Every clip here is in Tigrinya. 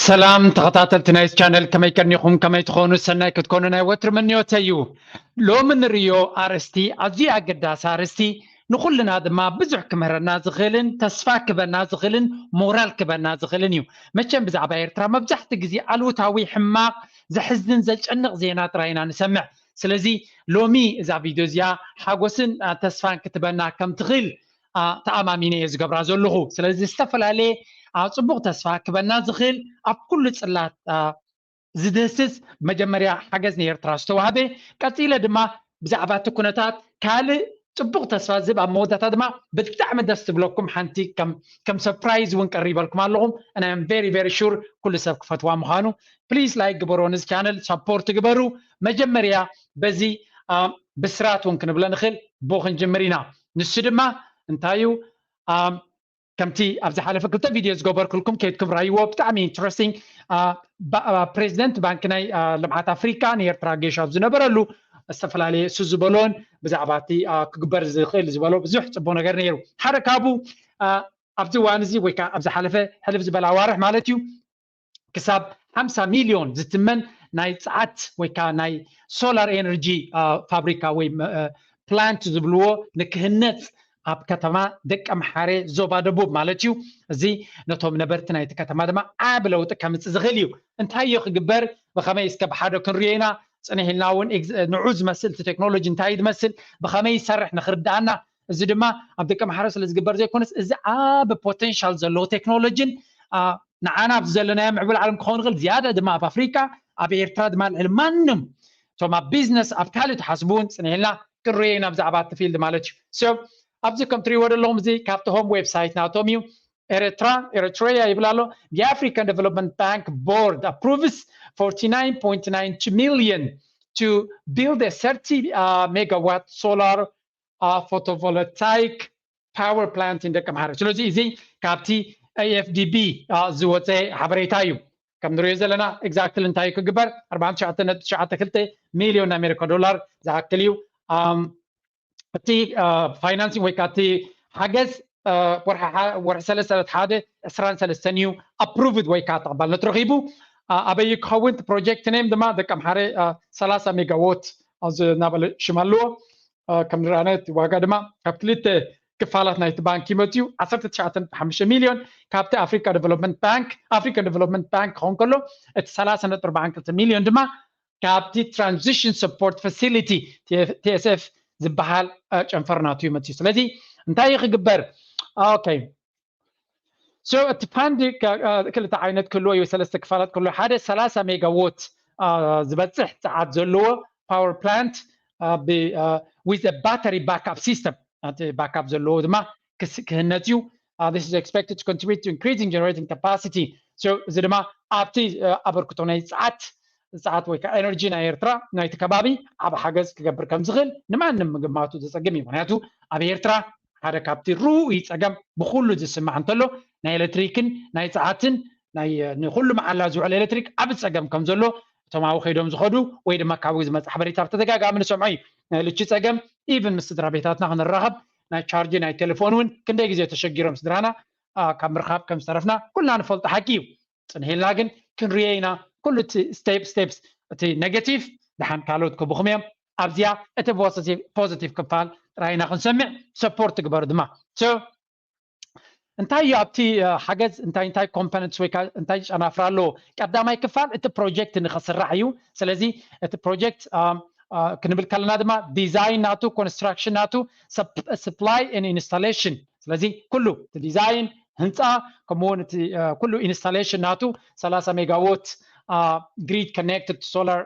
ሰላም ተኸታተልቲ ናይ ቻነል፣ ከመይ ቀኒኹም? ከመይ ትኾኑ? ሰናይ ክትኮኑ ናይ ወትሪ ምንዮተይ እዩ። ሎሚ ንርእዮ ኣርእስቲ ኣዝዩ ኣገዳሲ ኣርእስቲ፣ ንኹልና ድማ ብዙሕ ክምህረና ዝኽእልን ተስፋ ክበና ዝኽእልን ሞራል ክበና ዝኽእልን እዩ። መቸም ብዛዕባ ኤርትራ መብዛሕቲ ግዜ ኣሉታዊ፣ ሕማቕ፣ ዘሕዝን፣ ዘጨንቕ ዜና ጥራይ ኢና ንሰምዕ። ስለዚ ሎሚ እዛ ቪድዮ እዚኣ ሓጎስን ተስፋን ክትበና ከም ትኽእል ተኣማሚነ እየ ዝገብራ ዘለኹ። ስለዚ ዝተፈላለየ ጽቡቕ ተስፋ ክበና ዝኽእል ኣብ ኩሉ ጽላት ዝድህስስ መጀመርያ ሓገዝ ንኤርትራ ዝተዋህበ፣ ቀጺለ ድማ ብዛዕባ እቲ ኩነታት ካልእ ጽቡቕ ተስፋ ዝህብ፣ ኣብ መወዳእታ ድማ ብጣዕሚ ደስ ትብለኩም ሓንቲ ከም surprise እውን ቀሪበልኩም ኣለኹም። And I am very very sure ኩሉ ሰብ ክፈትዋ ምዃኑ። Please like ግበሩ፣ ነዚ ቻነል support ግበሩ። መጀመርያ በዚ ብስራት እውን ክንብሎ ንኽእል ብኡ ክንጅምር ኢና። ንሱ ድማ እንታይ እዩ? ከምቲ ኣብ ዝሓለፈ ክልተ ቪድዮ ዝገበርኩልኩም ከይድኩም ራይዎ፣ ብጣዕሚ interesting። ፕሬዚደንት ባንኪ ናይ ልምዓት ኣፍሪካ ንኤርትራ ጌሹ ኣብ ዝነበረሉ ዝተፈላለየ እሱ ዝበሎን ብዛዕባ እቲ ክግበር ዝኽእል ዝበሎ ብዙሕ ፅቡቅ ነገር ነይሩ። ሓደ ካብኡ ኣብዚ እዋን እዚ ወይ ከዓ ኣብ ዝሓለፈ ሕልፍ ዝበለ ኣዋርሕ ማለት እዩ ክሳብ ሓምሳ ሚልዮን ዝትመን ናይ ፀዓት ወይ ከዓ ናይ ሶላር ኤነርጂ ፋብሪካ ወይ ፕላንት ዝብልዎ ንክህነፅ ኣብ ከተማ ደቀምሓረ ዞባ ደቡብ ማለት እዩ። እዚ ነቶም ነበርቲ ናይቲ ከተማ ድማ ዓቢ ለውጢ ከምፅእ ዝኽእል እዩ። እንታይ እዩ ክግበር? ብኸመይ እስከ ብሓደ ክንሪኦ ኢና። ፅንሕ ኢልና እውን ንዑ ዝመስል እቲ ቴክኖሎጂ እንታይ እዩ ዝመስል፣ ብኸመይ ይሰርሕ ንክርድኣና። እዚ ድማ ኣብ ደቀምሓረ ስለ ዝግበር ዘይኮነስ እዚ ዓቢ ፖቴንሻል ዘለዎ ቴክኖሎጂን ንዓና ኣብዚ ዘለናዮ ምዕቡል ዓለም ክኸውን ይኽእል፣ ዝያዳ ድማ ኣብ ኣፍሪካ፣ ኣብ ኤርትራ ድማ ልዕሊ ማንም እቶም ኣብ ቢዝነስ ኣብ ካልእ ትሓስቡ እውን ፅንሕ ኢልና ክንሪኦ ኢና ብዛዕባ እቲ ፊልድ ማለት እዩ። So ኣብዚ ከም ትሪእዎ ዘለኹም እዚ ካብቲ ሆም ዌብሳይት ናቶም እዩ። ኤርትራ፣ ኤሪትሬያ ይብል ኣሎ። The African Development Bank Board approves forty-nine point nine two million to build a thirty megawatt solar photovoltaic power plant in ደቀምሓረ። ስለዚ እዚ ካብቲ ኤ ኤፍ ዲ ቢ ዝወፀ ሓበሬታ እዩ። ከም ንሪኦ ዘለና ኤግዛክትሊ እንታይ ክግበር ኣርባዓን ትሽዓተ ነጥቢ ትሽዓተ ክልተ ሚልዮን ናይ ኣሜሪካ ዶላር ዝኣክል እዩ። እቲ ፋይናንሲንግ ወይ ከዓ እቲ ሓገዝ ወርሒ ሰለስተ ዕለት ሓደ ዕስራን ሰለስተን እዩ ኣፕሩቭድ ወይ ከዓ ተቐባልነት ረኺቡ። ኣበይ ክኸውን እቲ ፕሮጀክት ኔም ድማ ደቀምሓረ ሰላሳ ሜጋዎት ኣብዚ እናበለ ሽም ኣለዎ። ከም ንረኣነ እቲ ዋጋ ድማ ካብ ክልተ ክፋላት ናይቲ ባንክ ይመፅኡ። ዓሰርተ ትሽዓተ ነጥቢ ሓሙሽተ ሚልዮን ካብቲ ኣፍሪካ ዲቨሎፕመንት ባንክ ኣፍሪካን ዲቨሎፕመንት ባንክ ክኸውን ከሎ እቲ ሰላሳ ነጥቢ ኣርባዓን ክልተ ሚልዮን ድማ ካብቲ ትራንዚሽን ሰፖርት ፋሲሊቲ ቲ ኤስ ኤፍ ዝበሃል ጨንፈር ናቱ ይመፅኡ። ስለዚ እንታይ እዩ ክግበር? ኦኬ so እቲ ፋንድ ክልተ ዓይነት ክህልዎ እዩ፣ ሰለስተ ክፋላት ክህልዎ። ሓደ ሰላሳ ሜጋዎት ዝበፅሕ ፀዓት ዘለዎ ፓወር ፕላንት with battery backup system፣ እቲ ባካፕ ዘለዎ ድማ ክህነፅ እዩ። This is expected to contribute to increasing generating capacity። እዚ ድማ ኣብቲ ኣበርክቶ ናይ ፀዓት ፀዓት ወይ ከዓ ኤነርጂ ናይ ኤርትራ ናይቲ ከባቢ ዓቢ ሓገዝ ክገብር ከም ዝኽእል ንማንም ምግማቱ ዘፀግም እዩ። ምክንያቱ ኣብ ኤርትራ ሓደ ካብቲ ርኡይ ፀገም ብኩሉ ዝስማዕ እንተሎ ናይ ኤሌክትሪክን ናይ ፀዓትን ናይ ንኩሉ መዓላ ዝውዕል ኤሌክትሪክ ዓቢ ፀገም ከም ዘሎ እቶም ኣብኡ ከይዶም ዝኸዱ ወይ ድማ ካብኡ ዝመፅእ ሓበሬታ ብተደጋጋሚ ንሰምዖ እዩ። ናይ ልቺ ፀገም ኢቭን ምስ ስድራ ቤታትና ክንራኸብ ናይ ቻርጅ ናይ ቴሌፎን እውን ክንደይ ግዜ ተሸጊሮም ስድራና ካብ ምርኻብ ከም ዝተረፍና ኩልና ንፈልጦ ሓቂ እዩ። ፅንሕ ኢልና ግን ክንሪኦ ኢና። ኩሉ እቲ ስቴፕ ስቴፕስ እቲ ኔጋቲቭ ደሓን ካልኦት ክብኹም እዮም። ኣብዚኣ እቲ ፖዚቲቭ ክፋል ጥራይ ኢና ክንሰምዕ። ሰፖርት ግበሩ ድማ። እንታይ እዩ ኣብቲ ሓገዝ እንታይ እንታይ ኮምፖነንትስ ወይ እንታይ ጨናፍራ ኣለዎ? ቀዳማይ ክፋል እቲ ፕሮጀክት ንክስራሕ እዩ። ስለዚ እቲ ፕሮጀክት ክንብል ከለና ድማ ዲዛይን ናቱ፣ ኮንስትራክሽን ናቱ፣ ሰፕላይ ኢንስታሌሽን። ስለዚ ኩሉ እቲ ዲዛይን ህንፃ ከምኡውን እቲ ኩሉ ኢንስታሌሽን ናቱ ሰላሳ ሜጋዎት ግሪድ ኮኔክትድ ሶላር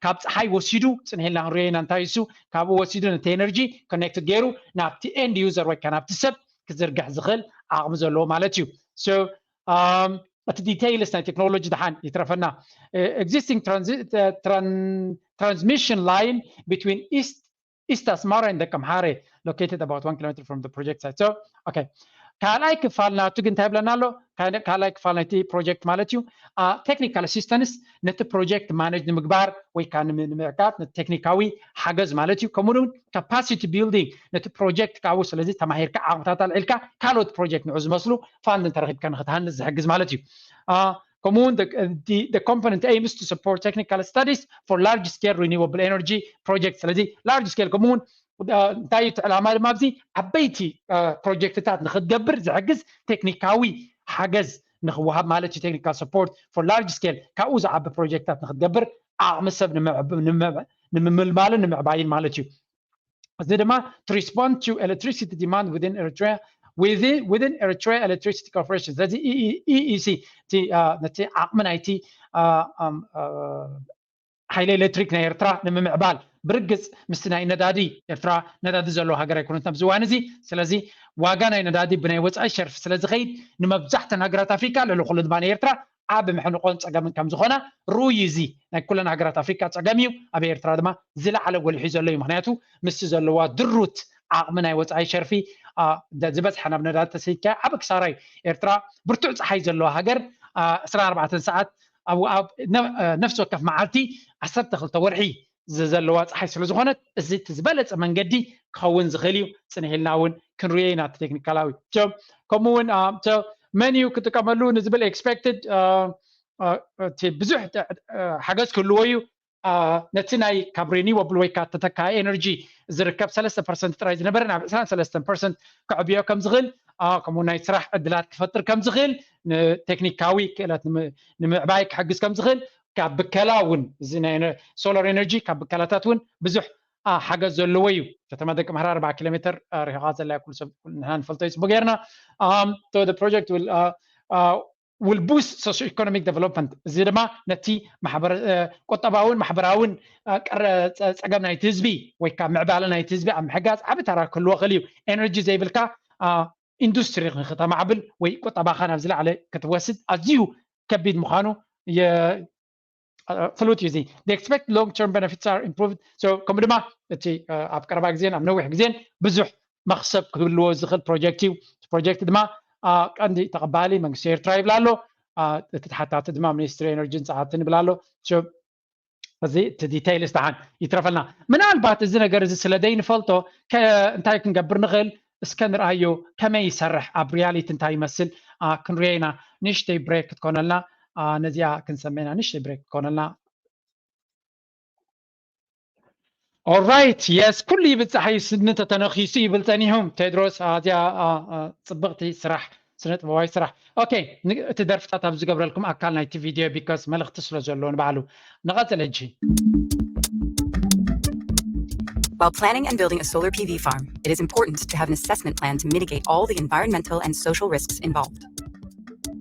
ካብ ፀሓይ ወሲዱ ፅንሕ ኢልና ክንሪኦ ኢና እንታይ እሱ ካብኡ ወሲዱ ነቲ ኤነርጂ ኮኔክትድ ገይሩ ናብቲ ኤንድ ዩዘር ወይ ከዓ ናብቲ ሰብ ክዝርግሕ ዝኽእል ዓቕሚ ዘለዎ ማለት እዩ። እቲ ዲቴይልስ ናይ ቴክኖሎጂ ድሓን ይትረፈና። Existing transmission line between East East Asmara and ደቀምሓረ located about one kilometer from the project site. So okay ካልኣይ ክፋል ናቱ ግን እንታይ ይብለና ኣሎ? ካልኣይ ክፋል ናይቲ ፕሮጀክት ማለት እዩ ቴክኒካል ኣሲስተንስ ነቲ ፕሮጀክት ማነጅ ንምግባር ወይ ከዓ ንምዕቃብ ነቲ ቴክኒካዊ ሓገዝ ማለት እዩ። ከምኡ እውን ካፓሲቲ ቢልዲንግ ነቲ ፕሮጀክት ካብኡ ስለዚ ተማሂርካ ዓቕምታት ኣልዒልካ ካልኦት ፕሮጀክት ንዑ ዝመስሉ ፋንድ እንተረኪብካ ንክትሃንፅ ዝሕግዝ ማለት እዩ። ከምኡ እውን the component aims to support technical studies for large scale renewable energy project። ስለዚ large scale ከምኡ እውን እንታይ እዩ እቲ ዕላማ ድማ ኣብዚ ዓበይቲ ፕሮጀክትታት ንክትገብር ዝሕግዝ ቴክኒካዊ ሓገዝ ንክወሃብ ማለት እዩ። Technical support for large scale፣ ካብኡ ዝዓቢ ፕሮጀክትታት ንክትገብር ዓቕሚ ሰብ ንምምልማልን ንምዕባይን ማለት እዩ። እዚ ድማ to respond to electricity demand within Eritrea within Eritrea Electricity Corporation። ስለዚ E E C ነቲ ዓቕሚ ናይቲ ሓይሊ ኤሌክትሪክ ናይ ኤርትራ ንምምዕባል ብርግጽ ምስቲ ናይ ነዳዲ፣ ኤርትራ ነዳዲ ዘለዎ ሃገር ኣይኮነትን ኣብዚ እዋን እዚ። ስለዚ ዋጋ ናይ ነዳዲ ብናይ ወጻኢ ሸርፊ ስለ ዝኸይድ ንመብዛሕተን ሃገራት ኣፍሪካ ልዕሊ ኩሉ ድማ ንኤርትራ ዓቢ መሕንቆን ጸገምን ከም ዝኾና ርኡይ እዩ። እዚ ናይ ኩለን ሃገራት ኣፍሪካ ጸገም እዩ። ኣብ ኤርትራ ድማ ዝለዓለ ጎሊሑ ዘሎ እዩ። ምክንያቱ ምስቲ ዘለዋ ድሩት ዓቕሚ ናይ ወጻኢ ሸርፊ ዝበዝሓ ናብ ነዳዲ ተሰይካ ዓቢ ክሳራ እዩ። ኤርትራ ብርቱዕ ጸሓይ ዘለዋ ሃገር ዕስራን ኣርባዕተን ሰዓት ነፍሲ ወከፍ መዓልቲ ዓሰርተ ክልተ ወርሒ ዘለዋ ፀሓይ ስለ ዝኾነት እዚ እቲ ዝበለፀ መንገዲ ክኸውን ዝኽእል እዩ። ፅንሕ ኢልና እውን ክንሪኦ ኢና እቲ ቴክኒካላዊ። ከምኡ እውን መን እዩ ክጥቀመሉ ንዝብል ኤክስፔክትድ ብዙሕ ሓገዝ ክህልዎ እዩ። ነቲ ናይ ካብ ሪኒወብል ወይ ካብ ተተካኢ ኤነርጂ ዝርከብ ሰለስተ ፐርሰንት ጥራይ ዝነበረ ናብ ዕስራን ሰለስተን ፐርሰንት ከዕብዮ ከም ዝኽእል ከምኡ ናይ ስራሕ ዕድላት ክፈጥር ከም ዝኽእል ንቴክኒካዊ ክእለት ንምዕባይ ክሕግዝ ከም ዝኽእል ካብ ብከላ እውን እዚ ናይ ሶላር ኤነርጂ ካብ ብከላታት እውን ብዙሕ ሓገዝ ዘለዎ እዩ። ከተማ ደቂ ምሕራ ኣርባዓ ኪሎ ሜትር ርሒቓ ዘላ ኩሉ ሰብ ንሕና ንፈልጦ እዩ። ፅቡቅ ጌርና። So the project will will boost socio-economic development። እዚ ድማ ነቲ ቁጠባውን ማሕበራውን ጸገም ናይቲ ህዝቢ ወይ ከዓ ምዕባለ ናይቲ ህዝቢ ኣብ ምሕጋዝ ዓቢ ተራ ክህልዎ ክእል እዩ። ኤነርጂ ዘይብልካ ኢንዱስትሪ ንክተማዕብል ወይ ቁጠባኻ ናብ ዝለዓለ ክትወስድ ኣዝዩ ከቢድ ምዃኑ ፍሉጥ እዩ። እዚ expect long term benefits are improved። ከምኡ ድማ እቲ ኣብ ቀረባ ግዜን ኣብ ነዊሕ ግዜን ብዙሕ መክሰብ ክህልዎ ዝኽእል ፕሮጀክት እዩ። ፕሮጀክት ድማ ቀንዲ ተቐባሊ መንግስቲ ኤርትራ ይብል ኣሎ። እቲ ተሓታቲ ድማ ሚኒስትሪ ኤነርጂን ጸዓትን ይብል ኣሎ። እዚ እቲ ዲቴይል ዝተሓን ይትረፈልና። ምናልባት እዚ ነገር እዚ ስለ ዘይንፈልጦ እንታይ ክንገብር ንኽእል እስከ ንርኣዮ፣ ከመይ ይሰርሕ ኣብ ሪያሊቲ እንታይ ይመስል ክንሪኦ ኢና። ንእሽተይ ብሬክ ክትኮነልና ነዚኣ ክንሰምዕና ንእሽተይ ብሬክ ክትኮነልና። Alright, yes፣ ኩሉ ይብል ፀሓይ ስኒ ተተነኺሱ ይብል ፀኒሑ። ቴድሮስ ኣዝያ ፅብቕቲ ስራሕ፣ ስነ ጥበባዊ ስራሕ። ኦኬ፣ እቲ ደርፍታት ኣብ ዝገብረልኩም ኣካል ናይቲ ቪድዮ ቢካስ መልእኽቲ ስለ ዘለዎ ንባዕሉ። ንቐፅል ሕጂ። While planning and building a solar P V farm, it is important to have an assessment plan to mitigate all the environmental and social risks involved.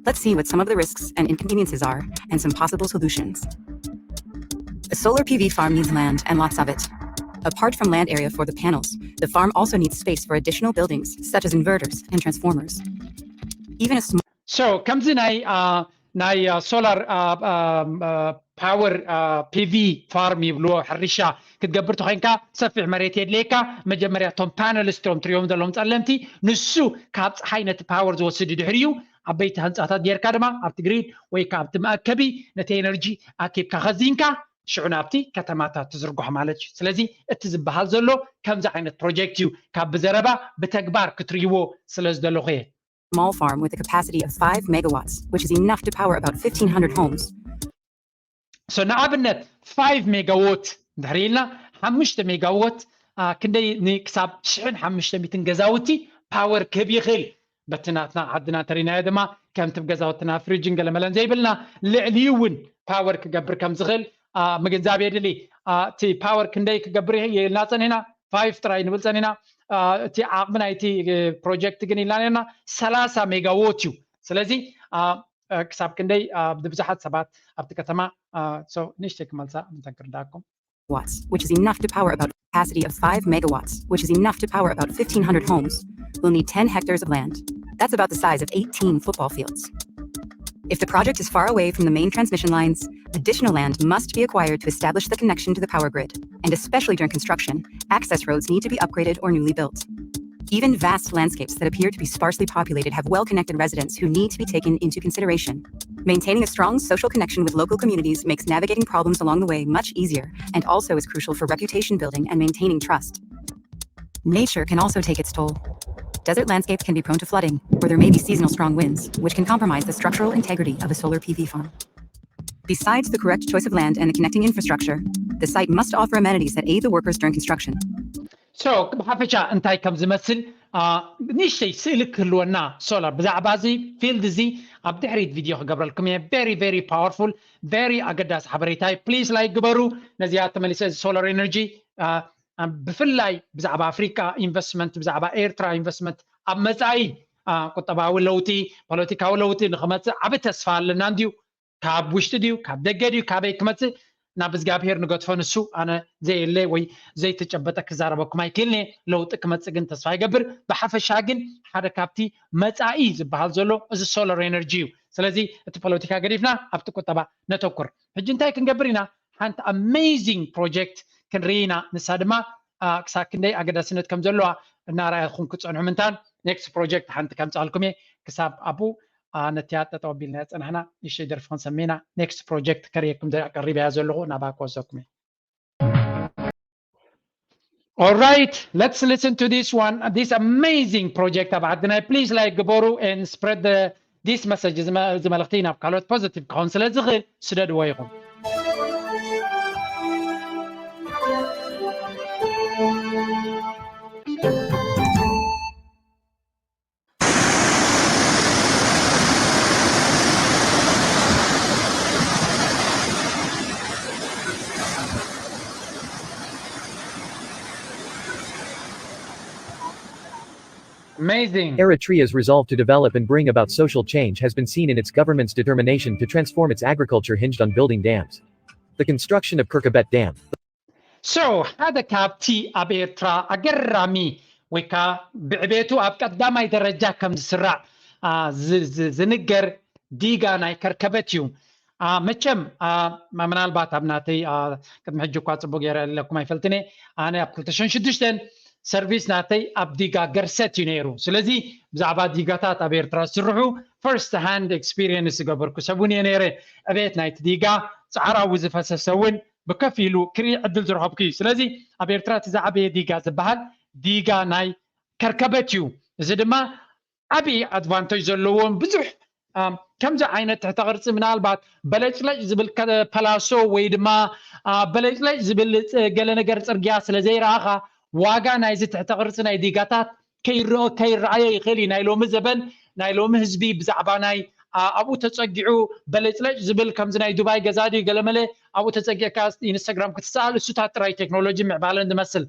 Let's see what some of the risks and inconveniences are and some possible solutions. A solar P V farm needs land and lots of it. Apart from land area for the panels, the farm also needs space for additional buildings such as inverters and transformers. Even a small So ከምዚ ናይ ናይ ሶላር ፓወር ፒቪ ፋርም ይብልዎ ሕርሻ ክትገብር ተኮይንካ ሰፊሕ መሬት የድልየካ። መጀመርያ እቶም ፓነልስ እቶም ትሪኦም ዘለዎም ጸለምቲ ንሱ ካብ ፀሓይ ነቲ ፓወር ዝወስድ ድሕሪኡ ዓበይቲ ህንፃታት ጌርካ ድማ ኣብቲ ግሪድ ወይ ከዓ ኣብቲ መእከቢ ነቲ ኤነርጂ ኣኪብካ ከዚንካ ሽዑ ናብቲ ከተማታት ትዝርግሖ ማለት እዩ። ስለዚ እቲ ዝበሃል ዘሎ ከምዚ ዓይነት ፕሮጀክት እዩ። ካብ ብዘረባ ብተግባር ክትርእይዎ ስለ ዝደለኹ እየ። small farm with a capacity of five megawatts, which is enough to power about fifteen hundred homes. So ንኣብነት ፋይቭ ሜጋዎት እንድሕር ኢልና ሓሙሽተ ሜጋዎት ክንደይ ንክሳብ ሽሕን ሓሙሽተ ሚትን ገዛውቲ ፓወር ክህብ ይኽእል። በቲ ናትና ዓድና እንተሪናዮ ድማ ከምቲ ገዛውትና ፍሪጅን ገለመለን ዘይብልና ልዕሊኡ እውን ፓወር ክገብር ከም ዝኽእል ምግንዛብ የድሊ። እቲ ፓወር ክንደይ ክገብር ይልና ፀኒሕና ፋይቭ ጥራይ ንብል ፀኒሕና። እቲ ዓቕሚ ናይቲ ፕሮጀክት ግን ኢልና ነርና ሰላሳ ሜጋዎት እዩ። ስለዚ ክሳብ ክንደይ ብብዙሓት ሰባት ኣብቲ ከተማ ንእሽተይ ክመልሳ ምንተን ክርዳእኩም watts, which is enough to power about capacity of five megawatts, which is enough to power about fifteen hundred homes, will need ten hectares of land. That's about the size of eighteen football fields. If the project is far away from the main transmission lines, additional land must be acquired to establish the connection to the power grid, and especially during construction, access roads need to be upgraded or newly built. Even vast landscapes that appear to be sparsely populated have well connected residents who need to be taken into consideration. Maintaining a strong social connection with local communities makes navigating problems along the way much easier and also is crucial for reputation building and maintaining trust. Nature can also take its toll. Desert landscapes can be prone to flooding, or there may be seasonal strong winds, which can compromise the structural integrity of a solar P V farm. Besides the correct choice of land and the connecting infrastructure, the site must offer amenities that aid the workers during construction. So ብሓፈሻ እንታይ ከም ዝመስል ንእሽተይ ስእሊ ክህልወና ሶላር ብዛዕባ እዚ ፊልድ እዚ ኣብ ድሕሪት ቪድዮ ክገብረልኩም እየ። Very very powerful, very ኣገዳሲ ሓበሬታ እዩ። Please like ግበሩ። ነዚኣ ተመሊሰ እዚ solar energy ብፍላይ ብዛዕባ ኣፍሪካ ኢንቨስትመንት ብዛዕባ ኤርትራ ኢንቨስትመንት ኣብ መፃኢ ቁጠባዊ ለውጢ ፖለቲካዊ ለውጢ ንክመፅእ ዓብ ተስፋ ኣለና እንድዩ። ካብ ውሽጢ ድዩ ካብ ደገ ድዩ ካበይ ክመፅእ ናብ እግዚኣብሄር ንገድፎ። ንሱ ኣነ ዘየለ ወይ ዘይተጨበጠ ክዛረበኩም ኣይክእልኒ። ለውጢ ክመፅእ ግን ተስፋ ይገብር። ብሓፈሻ ግን ሓደ ካብቲ መፃኢ ዝበሃል ዘሎ እዚ solar energy እዩ። ስለዚ እቲ ፖለቲካ ገዲፍና ኣብቲ ቁጠባ ነተኩር። ሕጂ እንታይ ክንገብር ኢና? ሓንቲ amazing project ክንርኢ ኢና። ንሳ ድማ ክሳብ ክንደይ ኣገዳስነት ከም ዘለዋ እናረኣኹም ክትፀንሑ ምንታን next project ሓንቲ ከምፅኣልኩም እየ። ክሳብ ኣብኡ ነቲያ ጠጠው ኣቢልና ፀናሕና። ንእሽተይ ደርፊ ክንሰምዕ ኢና። Next project ከርእየኩም ቀሪበያ ዘለኹ ናባይ ክወስደኩም እየ። All right, let's listen to this one, this amazing project ኣብ ዓድና። Please like ግበሩ and spread the this message፣ እዚ መልእኽቲ ናብ ካልኦት positive ክኸውን ስለ ዝኽእል ስደድዎ ኢኹም። Amazing. Eritrea's resolve to develop and bring about social change has been seen in its government's determination to transform its agriculture hinged on building dams. The construction of Kirkabet Dam. So ሓደ ካብቲ ኣብ ኤርትራ ኣገራሚ ወይ ከዓ ብዕቤቱ ኣብ ቀዳማይ ደረጃ ከም ዝስራዕ ዝንገር ዲጋ ናይ ከርከበት እዩ። መቸም ምናልባት ኣብ ናተይ ቅድሚ ሕጂ እኳ ፅቡቅ ገይረ ኣለኩም ኣይፈልጥን እየ። ኣነ ኣብ ክልተ ሽሕን ሽዱሽተን ሰርቪስ ናተይ ኣብ ዲጋ ገርሰት እዩ ነይሩ። ስለዚ ብዛዕባ ዲጋታት ኣብ ኤርትራ ዝስርሑ first hand experience ዝገበርኩ ሰብ እውን እየ ነይረ። ዕቤት ናይቲ ዲጋ ፃዕራዊ ዝፈሰሰ እውን ብከፊሉ ክርኢ ዕድል ዝረኸብኩ እዩ። ስለዚ ኣብ ኤርትራ እቲ ዝዓበየ ዲጋ ዝበሃል ዲጋ ናይ ከርከበት እዩ። እዚ ድማ ዓብዪ ኣድቫንቴጅ ዘለዎም ብዙሕ ከምዚ ዓይነት ትሕተ ቅርፂ ምናልባት በለጭለጭ ዝብል ፐላሶ ወይ ድማ በለጭለጭ ዝብል ገለ ነገር ፅርግያ ስለ ዘይረኣኻ ዋጋ ናይዚ ትሕተ ቅርፂ ናይ ዲጋታት ከይረኣዮ ይኽእል እዩ። ናይ ሎሚ ዘበን ናይ ሎሚ ህዝቢ ብዛዕባ ናይ ኣብኡ ተፀጊዑ በለጭለጭ ዝብል ከምዚ ናይ ዱባይ ገዛ ድዩ ገለመለ ኣብኡ ተፀጊዕካ ኢንስታግራም ክትሰኣል እሱታት ጥራይ ቴክኖሎጂ ምዕባለን ዝመስል።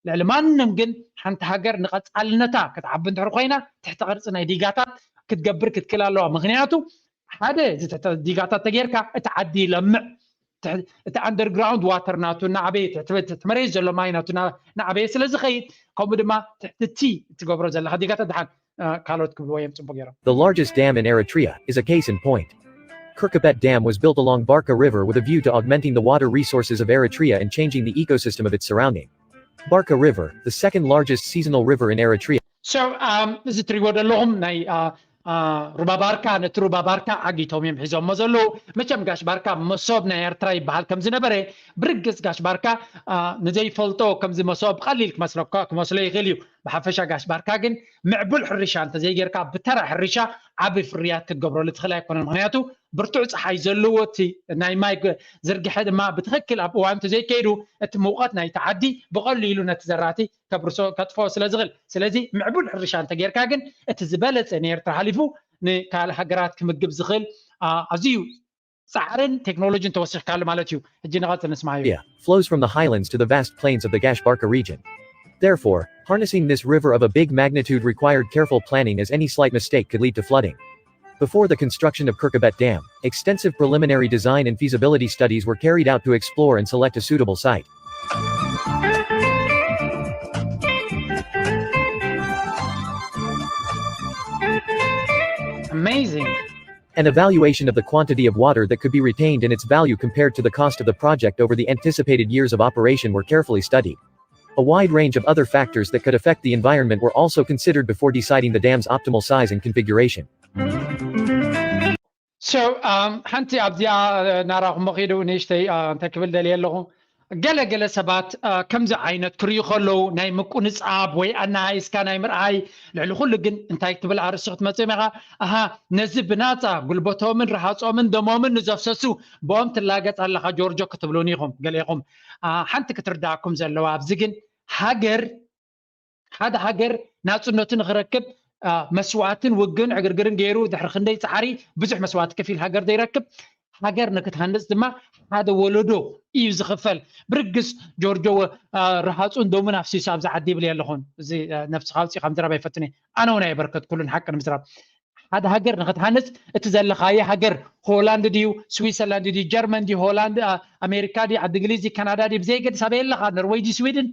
ልዕሊ ማንም ግን ሓንቲ ሃገር ንቐፃልነታ ክትዓቢ እንድሕር ኮይና ትሕቲ ቅርፂ ናይ ዲጋታት ክትገብር ክትክእል ኣለዋ። ምክንያቱ ሓደ እዚ ትሕቲ ዲጋታት ተጌርካ እቲ ዓዲ ይለምዕ። እቲ underground water ናቱ እናዓበየ ትሕቲ መሬት ዘሎ ማይ ናቱ እናዓበየ ስለ ዝኸይድ ከምኡ ድማ ትሕቲ እቲ እትገብሮ ዘለካ ዲጋታት ድሓን ካልኦት ክብልዎ እዮም ፅቡቅ ገይሮም። The largest dam in Eritrea is a case in point. Kirkabet Dam was built along Barka River with a view to augmenting the water resources of Eritrea and changing the ecosystem of its surrounding. Barka River, the second largest seasonal river in Eritrea. So um, እዚ ትሪዎ ዘለኹም ናይ uh, uh, ሩባ ባርካ ነቲ ሩባ ባርካ ዓጊቶም እዮም ሒዞሞ ዘለዉ። መቸም ጋሽ ባርካ መሶብ ናይ ኤርትራ ይበሃል ከም ዝነበረ ብርግፅ ጋሽ ባርካ uh, ንዘይፈልጦ ከምዚ መሶብ ቀሊል ክመስለካ ክመስሎ ይኽእል እዩ። ብሓፈሻ ጋሽ ባርካ ግን ምዕቡል ሕርሻ እንተዘይጌርካ ብተራ ሕርሻ ዓቢ ፍርያት ክትገብረሉ ትኽእል ኣይኮነን። ምክንያቱ ብርቱዕ ፀሓይ ዘለዎ እቲ ናይ ማይ ዝርግሐ ድማ ብትኽክል ኣብ እዋን እንተዘይከይዱ እቲ ሙቐት ናይቲ ዓዲ ብቐሊሉ ነቲ ዘራእቲ ከብርሶ ከጥፍኦ ስለ ዝኽእል። ስለዚ ምዕቡል ሕርሻ እንተጌርካ ግን እቲ ዝበለፀ ንኤርትራ ሓሊፉ ንካልእ ሃገራት ክምግብ ዝኽእል ኣዝዩ ፃዕርን ቴክኖሎጂን ተወሲኽካሉ ማለት እዩ። ሕጂ ንቐፅል ንስማዮ። Flows from the highlands to the vast plains of the Gash Barka region. Therefore, harnessing this river of a big magnitude required careful planning as any slight mistake could lead to flooding. Before the construction of Kirkabet Dam, extensive preliminary design and feasibility studies were carried out to explore and select a suitable site. Amazing. An evaluation of the quantity of water that could be retained and its value compared to the cost of the project over the anticipated years of operation were carefully studied. A wide range of other factors that could affect the environment were also considered before deciding the dam's optimal size and configuration. So ሓንቲ ኣብዚኣ ናራኹም ኺዱ ንእሽተይ እንታይ ክብል ደልየ ኣለኹ። ገለ ገለ ሰባት ከምዚ ዓይነት ክርእዩ ከለዉ ናይ ምቁንጻብ ወይ ኣናሃይስካ ናይ ምርኣይ፣ ልዕሊ ኩሉ ግን እንታይ ትብል ኣርእስቲ ክትመጽእ ኢኻ። ኣሃ፣ ነዚ ብናጻ ጉልበቶምን ረሃጾምን ደሞምን ንዘፍሰሱ ብኦም ትላገጽ ኣለኻ ጆርጆ ክትብሉኒ ኢኹም ገሊኹም። ሓንቲ ክትርዳእኩም ዘለዋ ኣብዚ ግን ሃገር ሓደ ሃገር ናጽነቱ ንኽረክብ መስዋእትን ውግን ዕግርግርን ገይሩ ድሕሪ ክንደይ ጻዕሪ ብዙሕ መስዋእቲ ከፊል ሃገር ዘይረክብ ሃገር ንክትሃንጽ ድማ ሓደ ወለዶ እዩ ዝኽፈል። ብርግስ ጆርጆ ረሃጹን ደሙን ኣፍሲሱ ኣብዚ ዓዲ ይብል የለኹን። እዚ ነብስኻ ኣውጺእ ከም ዝረባ ይፈትነ ኣነ እውን ኣይበርከትኩሉን ሓቂ ንምዝራብ ሓደ ሃገር ንክትሃንጽ እቲ ዘለኻየ ሃገር ሆላንድ ድዩ ስዊሰርላንድ ድዩ ጀርመን ድዩ ሆላንድ ኣሜሪካ ድዩ ዓዲ እንግሊዝ ድዩ ካናዳ ድዩ ብዘየገድስ ኣበይ ኣለኻ ኖርወይ ድዩ ስዊድን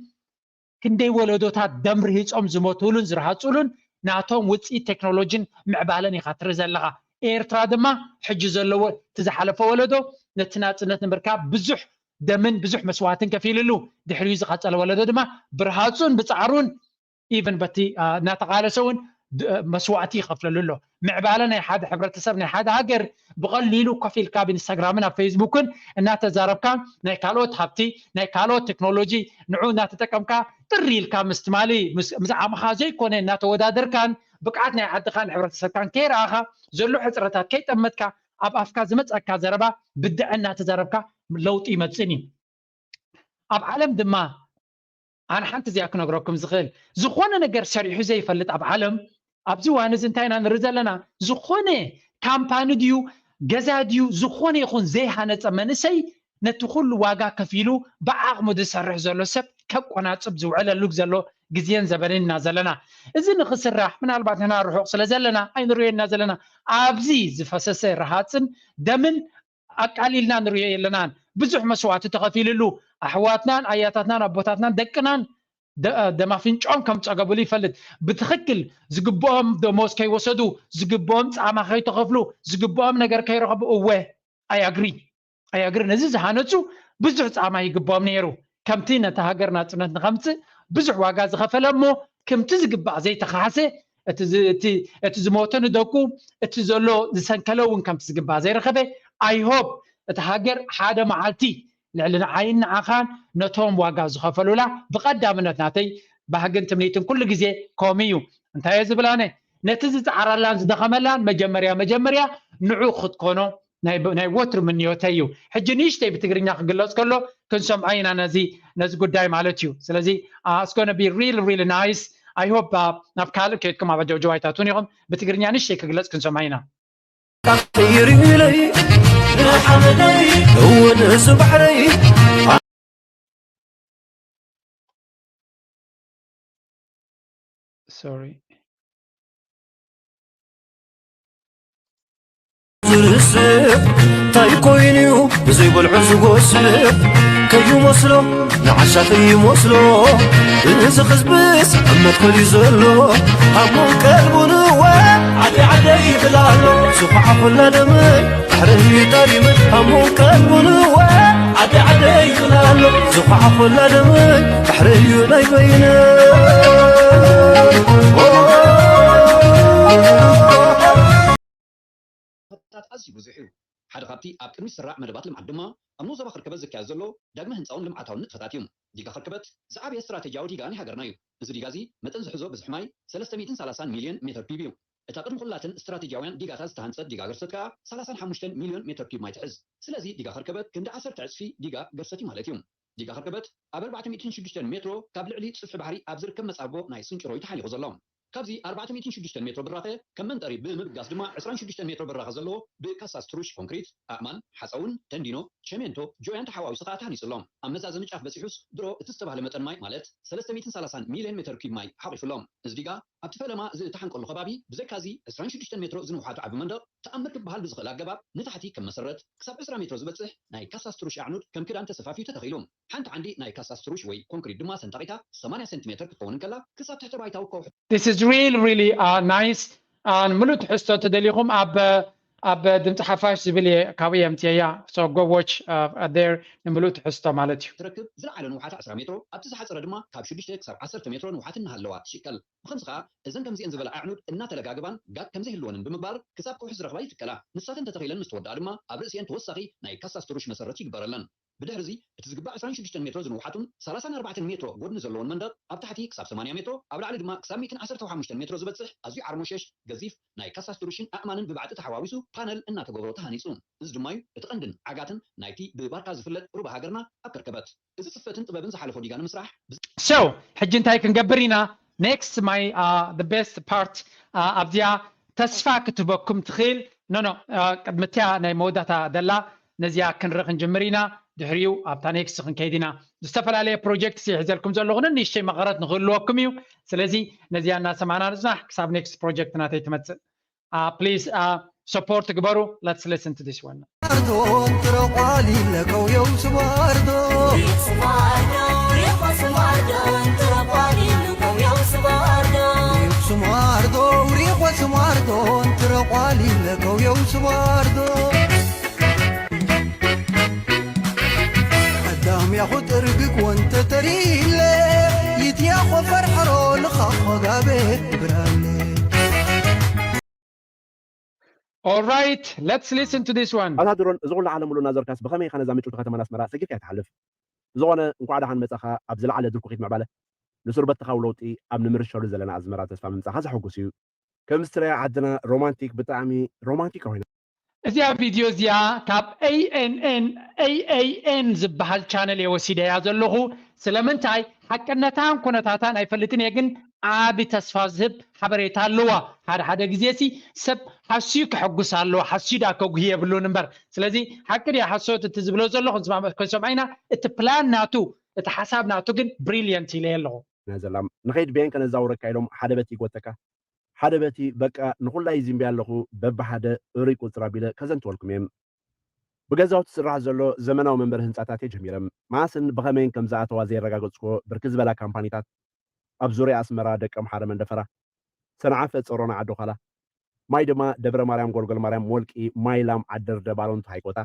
ክንደይ ወለዶታት ደም ርሂጾም ዝሞትሉን ዝረሃጹሉን ናቶም ውጽኢት ቴክኖሎጂን ምዕባለን ኢኻ ትርኢ ዘለኻ። ኤርትራ ድማ ሕጂ ዘለዎ እቲ ዝሓለፈ ወለዶ ነቲ ናጽነት ንምርካብ ብዙሕ ደምን ብዙሕ መስዋእትን ከፊልሉ ድሕሪኡ ዝቐጸለ ወለዶ ድማ ብርሃጹን ብጻዕሩን ኢቨን በቲ እናተቓለሰ እውን መስዋእቲ ይኸፍለሉ ኣሎ። ምዕባለ ናይ ሓደ ሕብረተሰብ ናይ ሓደ ሃገር ብቐሊሉ ኮፍ ኢልካ ኣብ ኢንስታግራምን ኣብ ፌስቡክን እናተዛረብካ ናይ ካልኦት ሃብቲ ናይ ካልኦት ቴክኖሎጂ ንዑ እናተጠቀምካ ጥሪ ኢልካ ምስ ትማሊ ምስ ዓቕምኻ ዘይኮነ እናተወዳደርካን ብቅዓት ናይ ዓድኻን ሕብረተሰብካን ከይረኣኻ ዘሎ ሕፅረታት ከይጠመትካ ኣብ ኣፍካ ዝመፀካ ዘረባ ብድዐ እናተዛረብካ ለውጢ ይመፅእን እዩ። ኣብ ዓለም ድማ ኣነ ሓንቲ እዚኣ ክነግረኩም ዝኽእል ዝኾነ ነገር ሰሪሑ ዘይፈልጥ ኣብ ዓለም ኣብዚ ዋን እዚ እንታይ ኢና ንርኢ ዘለና ዝኾነ ካምፓኒ ድዩ ገዛ ድዩ ዝኾነ ይኹን ዘይሃነፀ መንእሰይ ነቲ ኩሉ ዋጋ ከፊሉ ብዓቕሙ ዝሰርሕ ዘሎ ሰብ ከቆናፅብ ዝውዕለሉ ዘሎ ግዜን ዘበንን ኢና ዘለና። እዚ ንክስራሕ ምናልባት ንሕና ርሑቕ ስለ ዘለና ኣይንሪኦ ኢና ዘለና። ኣብዚ ዝፈሰሰ ረሃፅን ደምን ኣቃሊልና ንሪኦ የለናን። ብዙሕ መስዋእቲ ተኸፊልሉ ኣሕዋትናን ኣያታትናን ኣቦታትናን ደቅናን ደም ኣፍንጭኦም ከም ፀገቡሉ ይፈልጥ። ብትኽክል ዝግብኦም ደሞዝ ከይወሰዱ፣ ዝግብኦም ፃማ ከይተኸፍሉ፣ ዝግብኦም ነገር ከይረኸቡ እወ ኣይ ኣግሪ ኣይ ኣግሪ ነዚ ዝሃነፁ ብዙሕ ፃማ ይግብኦም ነይሩ። ከምቲ ነቲ ሃገር ናፅነት ንኸምፅእ ብዙሕ ዋጋ ዝኸፈለ እሞ ከምቲ ዝግባእ ዘይተኻሓሰ እቲ ዝሞተ ንደቁ እቲ ዘሎ ዝሰንከለ እውን ከምቲ ዝግባእ ዘይረኸበ ኣይሆብ እቲ ሃገር ሓደ መዓልቲ ልዕሊ ንዓይን ንዓኻን ነቶም ዋጋ ዝኸፈሉላ ብቐዳምነት ናተይ ባህግን ትምኒትን ኩሉ ግዜ ከምኡ እዩ። እንታይ እየ ዝብል ኣነ ነቲ ዝፀዓረላን ዝደኸመላን መጀመርያ መጀመርያ ንዑ ክትኮኖ ናይ ወትሩ ምንዮተይ እዩ። ሕጂ ንእሽተይ ብትግርኛ ክግለፅ ከሎ ክንሰምዖ ኢና ነዚ ነዚ ጉዳይ ማለት እዩ። ስለዚ it's gonna be really really nice. I hope ናብ ካልእ ከይድኩም ኣብ ኣጀውጀዋይታት እውን ኢኹም ብትግርኛ ንእሽተይ ክግለፅ ክንሰምዖ ኢና። ቀይርለይ ንሓመደይ እውን እዚ ባሕረይ Sorry. ዝርስዕ እንታይ ኮይኑዩ ብዘይበልዑ ዝጎስዕ ከይመስሎ ንዓሻ ከይመስሎ እዚ ህዝብስ ኣብ መትከል እዩ ዘሎ ሃሙን ቀልቡን እወ ዓደይ ዓደይ ይብል ኣሎ ዝኹዓ ኩላ ደመይ ባሕሪ እዩ ጠሊሙ ሃሙን ቀልቡን እወ ዓደይ ዓደይ ይብል ኣሎ ዝኹዓ ኩላ ደመይ ባሕሪ እዩ ናይ በይነ ንጥፈታት ኣዝዩ ብዙሕ እዩ። ሓደ ካብቲ ኣብ ቅድሚት ዝስራዕ መደባት ልምዓት ድማ ኣብ ንኡስ ዞባ ከርከበት ዝካየድ ዘሎ ዳግመ ህንጻውን ልምዓታውን ንጥፈታት እዩ። ዲጋ ከርከበት ዝዓበየ ስትራተጂያዊ ዲጋ ናይ ሃገርና እዩ። እዚ ዲጋ እዚ መጠን ዝሕዞ ብዝሒ ማይ ሰለስተ ሚእትን ሰላሳን ሚልዮን ሜተር ኪዩብ እዩ። እታ ቅድሚ ኩላተን ስትራተጂያውያን ዲጋታት ዝተሃንጸት ዲጋ ገርሰት ከኣ ሰላሳን ሓሙሽተን ሚልዮን ሜተር ኪዩብ ማይ ትሕዝ። ስለዚ ዲጋ ከርከበት ክንዲ ዓሰርተ ዕጽፊ ዲጋ ገርሰት እዩ ማለት እዩ። ዲጋ ከርከበት ኣብ ኣርባዕተ ሚእትን ሽዱሽተን ሜትሮ ካብ ልዕሊ ጽፍሒ ባሕሪ ኣብ ዝርከብ መጻጎ ናይ ስንጭሮ እዩ ተሓሊኹ ዘሎ። ካብዚ ኣርባዕተ ሚእትን ሽዱሽተን ሜትሮ ብራኸ ከም መንጠሪ ብምብጋስ ድማ ዕስራን ሽዱሽተን ሜትሮ ብራኸ ዘለዎ ብካሳስትሩሽ ኮንክሪት፣ ኣእማን፣ ሓፀውን፣ ተንዲኖ፣ ቸሜንቶ፣ ጆያን ተሓዋዊሱ ከዓ ተሃኒፁ ኣሎ። ኣብ መዛዘሚ ጫፍ በፂሑስ ድሮ እቲ ዝተባህለ መጠን ማይ ማለት ሰለስተ ሚእትን ሰላሳን ሚልዮን ሜተር ኪዩብ ማይ ሓቒፉ ኣሎ። እዚ ዲጋ ኣብቲ ፈለማ ዝተሓንቀሉ ከባቢ ብዘይካዚ ዕስራን ሽዱሽተን ሜትሮ ዝንውሓቱ ዓቢ መንደቕ ተኣምር ክበሃል ብዝኽእል ኣገባብ ንታሕቲ ከም መሰረት ክሳብ ዕስራ ሜትሮ ዝበፅሕ ናይ ካሳስትሩሽ ኣዕኑድ ከም ክዳን ተሰፋፍዩ ተተኺሉ። ሓንቲ ዓንዲ ናይ ካሳስትሩሽ ወይ ኮንክሪት ድማ ሰንጣቒታ ሰማንያ ሴንቲሜተር ክትኸውን እንከላ ክሳብ ትሕተ ባይታዊ ከውሒ This is really really uh, nice. ምሉእ ትሕዝቶ ተደሊኹም ኣብ ኣብ ድምፂ ሓፋሽ ዝብል እየ ካብኡ የምፅየያ so go watch uh, there ንምሉእ ትሕዝቶ ማለት እዩ። ትረክብ። ዝለዓለ ንውሓታ ዕስራ ሜትሮ ኣብቲ ዝሓፀረ ድማ ካብ ሽዱሽተ ክሳብ ዓሰርተ ሜትሮ ንውሓት እናሃለዋ ትሽቀል። ብኸምዚ ኸዓ እዘን ከምዚኤን ዝበላ ኣዕኑድ እናተለጋገባን ጋግ ከምዘይህልወንን ብምግባር ክሳብ ከውሒ ዝረኽባ ይትከላ። ንሳተን ተተኺለን ምስ ተወድኣ ድማ ኣብ ርእሲኤን ተወሳኺ ናይ ካሳስትሩሽ መሰረት ይግበረለን። ብድሕርዚ እቲ ዝግባእ ዕስራን ሽዱሽተን ሜትሮ ዝንውሓቱን ሰላሳን ኣርባዕተን ሜትሮ ጎድኒ ዘለዎን መንደቕ ኣብ ታሕቲ ክሳብ ሰማንያ ሜትሮ ኣብ ላዕሊ ድማ ክሳብ ሚእትን ዓሰርተ ሓሙሽተን ሜትሮ ዝበጽሕ ኣዝዩ ዓርሞሸሽ ገዚፍ ናይ ካሳስትሩሽን ኣእማንን ብባዕጢ ተሓዋዊሱ ፓነል እናተገብሮ ተሃኒጹ። እዚ ድማ እዩ እቲ ቀንድን ዓጋትን ናይቲ ብባርካ ዝፍለጥ ሩባ ሃገርና ኣብ ከርከበት። እዚ ጽፈትን ጥበብን ዝሓለፎ ዲጋ ንምስራሕ ብ- So ሕጂ እንታይ ክንገብር ኢና? Next my uh, the best part uh, ኣብዚኣ ተስፋ ክትህበኩም ትኽእል no no uh, ቅድምትያ ናይ መወዳእታ ደላ ነዚኣ ክንርኢ ክንጅምር ኢና። ድሕሪኡ ኣብታ next ክንከይድ ኢና። ዝተፈላለየ project ሒዘልኩም ዘለኹ ንንእሽተይ መቐረት ንክህልወኩም እዩ። ስለዚ ነዚኣ እናሰማዕና ንጽናሕ ክሳብ next project ናተይ ትመጽእ። Uh, please uh, support ግበሩ። Let's listen to this one. ስማርዶን ትረቋሊለ ከውየው ስማርዶ ስማርዶ ሪኾ ስማርዶን ትረቋሊለ ከውየው ስማርዶ ቀዳም ያኹ ጥርግግ ወንተ ተሪለ ይትያኾ ፈርሐሮ ልኻኾ ጋቤ ብራለ All right, let's listen to this one. ኣታ ድሮን እዚ ኩሉ ዓለም ሙሉእ እናዞርካስ ብኸመይ ኢኻ ነዛ ምጭውቲ ከተማና ኣስመራ ሰጊርካያ ትሓልፍ? ብዝኾነ እንኳዕ ደሓን መጻኻ ኣብ ዝለዓለ ድርኩኺት ምዕባለ ንሱርበትኻዊ ለውጢ ኣብ ንምርሸሉ ዘለና ኣዝመራ ተስፋ ምምጻኻ ዘሐጉስ እዩ። ከም ስትርያ ዓድና ሮማንቲክ ብጣዕሚ ሮማንቲክ ኮይና። እዚኣ ቪድዮ እዚኣ ካብ ኤኤንኤን ኤኤኤን ዝበሃል ቻነል እየ ወሲደያ ዘለኹ። ስለምንታይ ሓቅነታን ኩነታታን ኣይፈልጥን እየ፣ ግን ዓቢ ተስፋ ዝህብ ሓበሬታ ኣለዋ። ሓደ ሓደ ግዜ ሲ ሰብ ሓስዩ ከሐጉስ ኣለዎ፣ ሓስዩ ደኣ ከጉሂ የብሉን እምበር። ስለዚ ሓቂ ድያ ሓሶት እቲ ዝብሎ ዘለኹ ንስማዕ ከይሰምዖ ኢና። እቲ ፕላን ናቱ እቲ ሓሳብ ናቱ ግን ብሪልየንት ኢለ ኣለኹ። ኢና ዘላ ንኸይድ ቤንከ ነዛውረካ ኢሎም ሓደ በቲ ይጎተካ ሓደ በቲ በቃ ንኹላይ ዚምብያ ኣለኹ በብሓደ እሩይ ቁፅር ኣቢለ ከዘንትወልኩም እየ። ብገዛውቲ ዝስራሕ ዘሎ ዘመናዊ መንበሪ ህንፃታት እየ ጀሚረ። መዓስን ብኸመይን ከም ዝኣተዋ ዘየረጋገፅኩዎ ብርክት ዝበላ ካምፓኒታት ኣብ ዙርያ ኣስመራ ደቀምሓረ መንደፈራ፣ ሰንዓፈ ጸሮና ዓዲ ዃላ፣ ማይ ድማ ደብረ ማርያም ጎልጎል ማርያም ሞልቂ ማይ ላም ዓደርደ ባሎንቱ ሃይቆታ፣